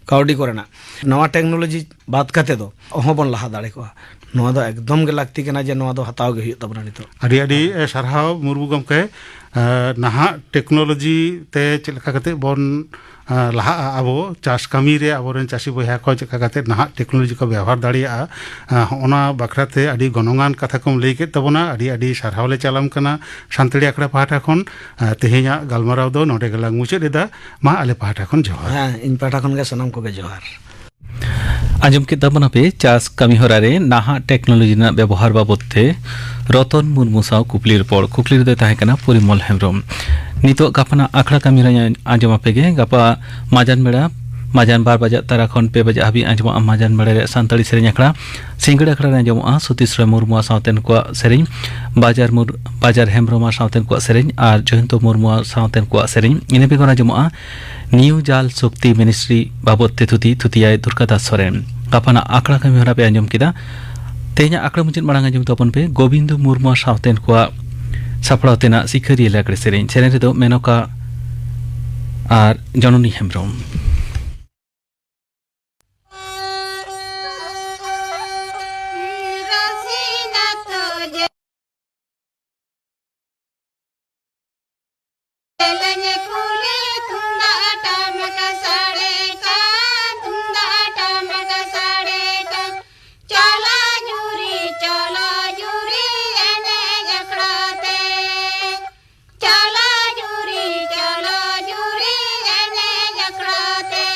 ᱠᱟᱹᱣᱰᱤ ᱠᱚᱨᱮᱱᱟᱜ ᱱᱟᱣᱟ ᱴᱮᱠᱱᱳᱞᱚᱡᱤ ᱵᱟᱫ ᱠᱟᱛᱮ ᱫᱚ ᱚᱦᱚᱸ ᱵᱚᱱ ᱞᱟᱦᱟ ᱫᱟᱲᱮ ᱠᱚᱜᱼᱟ᱾ ᱱᱚᱣᱟ ᱫᱚ ᱮᱠᱫᱚᱢ ᱜᱮ ᱞᱟᱹᱠᱛᱤ ᱠᱟᱱᱟ ᱡᱮ ᱱᱚᱣᱟ ᱫᱚ ᱦᱟᱛᱟᱣ ᱜᱮ ᱦᱩᱭᱩᱜ ᱛᱟᱵᱚᱱᱟ ᱱᱤᱛᱚᱜ᱾ ᱟᱹᱰᱤ ᱟᱹᱰᱤ, ᱮ, ᱥᱟᱨᱦᱟᱣ ᱢᱩᱨᱢᱩ ᱜᱚᱢᱠᱮ᱾ ᱮ, ᱱᱟᱦᱟᱜ ᱴᱮᱠᱱᱳᱞᱚᱡᱤ ᱛᱮ ᱪᱮᱫ ᱞᱮᱠᱟ ᱠᱟᱛᱮ ᱵᱚᱱ, ᱮ, ᱞᱟᱦᱟᱜᱼᱟ, ᱟᱵᱚ ᱪᱟᱥ ᱠᱟᱹᱢᱤ ᱨᱮ ᱟᱵᱚᱨᱮᱱ ᱪᱟᱹᱥᱤ ᱵᱚᱭᱦᱟ ᱠᱚ ᱪᱮᱫ ᱞᱮᱠᱟ ᱠᱟᱛᱮ ᱱᱟᱦᱟᱜ ᱴᱮᱠᱱᱳᱞᱚᱡᱤ ᱠᱚ ᱵᱮᱣᱦᱟᱨ ᱫᱟᱲᱮᱭᱟᱜᱼᱟ, ᱮ, ᱦᱚᱸᱜᱼᱚ ᱱᱟ ᱵᱟᱠᱷᱨᱟ ᱛᱮ ᱟᱹᱰᱤ ᱜᱚᱱᱚᱝᱟᱱ ᱠᱟᱛᱷᱟ ᱠᱚᱢ ᱞᱟᱹᱭ ᱠᱮᱫ ᱛᱟᱵᱚᱱᱟ᱾ ᱟᱹᱰᱤ ᱟᱹᱰᱤ ᱥᱟᱨᱦᱟᱣ ᱞᱮ ᱪᱟᱞᱟᱢ ᱠᱟᱱᱟ ᱥᱟᱱᱛᱟᱲᱤ ᱟᱠᱷᱲᱟ ᱯᱟᱦᱴᱟ ᱠᱷᱚᱱ᱾ ᱮ, ᱛᱮᱦᱮᱧᱟᱜ ᱜᱟᱞᱢᱟᱨᱟᱣ ᱫᱚ ᱱᱚᱰᱮ ᱜᱮᱞᱟᱝ ᱢᱩᱪᱟᱹᱫ ᱮᱫᱟ᱾ ᱢᱟ ᱟᱞᱮ ᱯᱟᱦᱴᱟ ᱠᱷᱚᱱ ᱡᱚᱦᱟᱨ᱾ ᱦᱮᱸ, ᱤᱧ ᱯᱟᱦᱴᱟ ᱠᱷᱚᱱ ᱜᱮ ᱥᱟᱱᱟᱢ ᱠᱚᱜᱮ ᱡᱚᱦᱟᱨ᱾ ᱟᱸᱡᱚᱢ ᱠᱮᱫ ᱛᱟᱵᱚᱱᱟᱯᱮ ᱪᱟᱥ ᱠᱟᱹᱢᱤ ᱦᱚᱨᱟ ᱨᱮ ᱱᱟᱦᱟᱜ ᱴᱮᱠᱱᱳᱞᱚᱡᱤ ᱨᱮᱱᱟᱜ ᱵᱮᱵᱚᱦᱟᱨ ᱵᱟᱵᱚᱫ ᱛᱮ ᱨᱚᱛᱚᱱ ᱢᱩᱨᱢᱩ ᱥᱟᱶ ᱠᱩᱠᱞᱤ ᱨᱚᱯᱚᱲ᱾ ᱠᱩᱠᱞᱤ ᱨᱮᱫᱚᱭ ᱛᱟᱦᱮᱸ ᱠᱟᱱᱟ ᱯᱚᱨᱤᱢᱚᱞ ᱦᱮᱢᱵᱨᱚᱢ᱾ ᱱᱤᱛᱚᱜ ᱜᱟᱯᱟᱱᱟᱜ ᱟᱠᱷᱲᱟ ᱠᱟᱹᱢᱤ ᱦᱚᱨᱟ ᱟᱸᱡᱚᱢ ᱟᱯᱮ ᱜᱮ᱾ ᱜᱟᱯᱟ ᱢᱟᱡᱟᱱ ᱵᱮᱲᱟ, ᱢᱟᱡᱟᱱ ᱵᱟᱨ ᱵᱟᱡᱟᱜ ᱛᱟᱨᱟ ᱠᱷᱚᱱ ᱯᱮ ᱵᱟᱡᱟᱜ ᱦᱟᱹᱵᱤᱡ ᱟᱸᱡᱚᱢᱚᱜᱼᱟ ᱢᱟᱡᱟᱱ ᱵᱮᱲᱟ ᱨᱮ ᱥᱟᱱᱛᱟᱲᱤ ᱥᱮᱨᱮᱧ ᱟᱠᱷᱲᱟ᱾ ᱥᱤᱸᱜᱟᱹᱲ ᱟᱠᱷᱲᱟ ᱨᱮ ᱟᱸᱡᱚᱢᱚᱜᱼᱟ ᱥᱚᱛᱤᱥ ᱨᱚᱭ ᱢᱩᱨᱢᱩ ᱥᱟᱶᱛᱮᱱ ᱠᱚᱣᱟᱜ ᱥᱮᱨᱮᱧ, ᱵᱟᱡᱟᱨ ᱢᱩᱨ-, ᱵᱟᱡᱟᱨ ᱦᱮᱢᱵᱨᱚᱢ ᱥᱟᱶᱛᱮᱱ ᱠᱚᱣᱟᱜ ᱥᱮᱨᱮᱧ ᱟᱨ ᱡᱚᱭᱚᱱᱛᱚ ᱢᱩᱨᱢᱩ ᱥᱟᱶᱛᱮᱱ ᱠᱚᱣᱟᱜ ᱥᱮᱨᱮᱧ᱾ ᱤᱱᱟᱹ ᱵᱮᱜᱚᱨ ᱟᱸᱡᱚᱢᱚᱜᱼᱟ ᱱᱤᱭᱩ ᱡᱟᱞ ᱥᱚᱠᱛᱤ ᱢᱤᱱᱤᱥᱴᱨᱤ ᱵᱟᱵᱚᱫ ᱛᱮ ᱛᱷᱩᱛᱤ, ᱛᱷᱩᱛᱤᱭᱟᱭ ᱫᱩᱨᱜᱟᱫᱟᱥ ᱥᱚᱨᱮᱱ᱾ ᱜᱟᱯᱟᱱᱟᱜ ᱟᱠᱷᱲᱟ ᱠᱟᱹᱢᱤ ᱦᱚᱨᱟ ᱯᱮ ᱟᱸᱡᱚᱢ ᱠᱮᱫᱟ᱾ ᱛᱮᱦᱮᱧᱟᱜ ᱟᱠᱷᱲᱟ ᱢᱩᱪᱟᱹᱫ ᱢᱟᱲᱟᱝ ᱟᱸᱡᱚᱢ ᱛᱟᱵᱚᱱ ᱯᱮ ᱜᱳᱵᱤᱱᱫᱚ ᱢᱩᱨᱢᱩ ᱥᱟᱶᱛᱮᱱ ᱠᱚᱣᱟᱜ ᱥᱟᱯᱲᱟᱣ ᱛᱮᱱᱟᱜ ᱥᱤᱠᱟᱹᱨᱤᱭᱟᱹ ᱞᱟᱜᱽᱲᱮ ᱥᱮᱨᱮᱧ᱾ ᱥᱮᱨᱮᱧ ᱨᱮᱫᱚ ᱢᱮᱱᱚᱠᱟ ᱟᱨ ᱡᱚᱱᱚᱱᱤ ᱦᱮᱢᱵᱨᱚᱢ᱾ ᱠᱩᱞᱤ ᱛᱩᱢᱫᱟᱜ ᱴᱟᱢᱟᱠ ᱥᱟᱰᱮ ᱠᱟᱱ, ᱛᱩᱢᱫᱟᱜ ᱴᱟᱢᱟᱠ ᱥᱟᱰᱮ ᱠᱟᱱ, ᱪᱚᱞᱚ ᱡᱩᱨᱤ, ᱪᱚᱞᱚ ᱡᱩᱨᱤ ᱮᱱᱮᱡ ᱟᱠᱷᱲᱟ ᱛᱮ᱾ ᱪᱚᱞᱚ ᱡᱩᱨᱤ, ᱪᱚᱞᱚ ᱡᱩᱨᱤ ᱮᱱᱮᱡ ᱟᱠᱷᱲᱟ ᱛᱮ᱾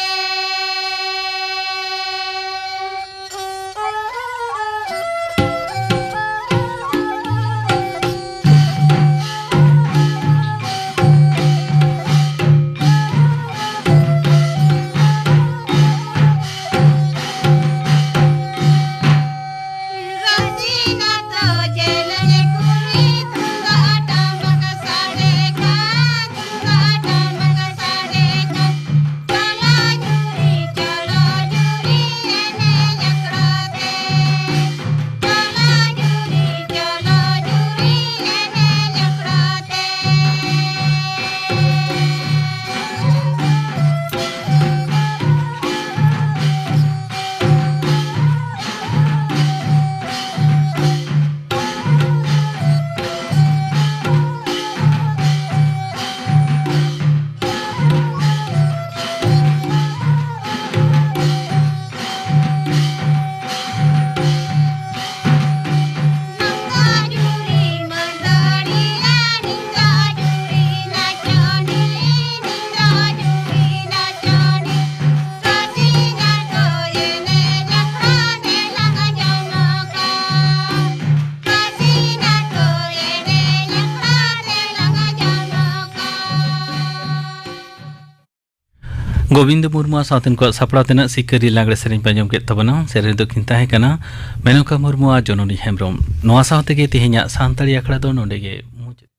ᱜᱳᱵᱤᱱᱫᱚ ᱢᱩᱨᱢᱩᱣᱟᱜ ᱥᱟᱶᱛᱮ ᱩᱱᱠᱩᱣᱟᱜ ᱥᱟᱯᱲᱟᱣ ᱛᱮᱱᱟᱜ ᱥᱤᱠᱟᱹᱨᱤ ᱞᱟᱜᱽᱲᱮ ᱥᱮᱨᱮᱧ ᱯᱮ ᱟᱸᱡᱚᱢ ᱠᱮᱫ ᱛᱟᱵᱚᱱᱟ᱾ ᱥᱮᱨᱮᱧ ᱫᱚᱠᱤᱱ ᱛᱟᱦᱮᱸ ᱠᱟᱱᱟ ᱢᱮᱱᱚᱠᱟ ᱢᱩᱨᱢᱩ ᱟᱨ ᱡᱚᱱᱚᱱᱤ ᱦᱮᱢᱵᱨᱚᱢ᱾ ᱱᱚᱣᱟ ᱥᱟᱶ ᱛᱮᱜᱮ ᱛᱮᱦᱮᱧᱟᱜ ᱥᱟᱱᱛᱟᱲᱤ ᱟᱠᱷᱲᱟ ᱫᱚ ᱱᱚᱰᱮ ᱜᱮ ᱢᱩᱪᱟᱹᱫ᱾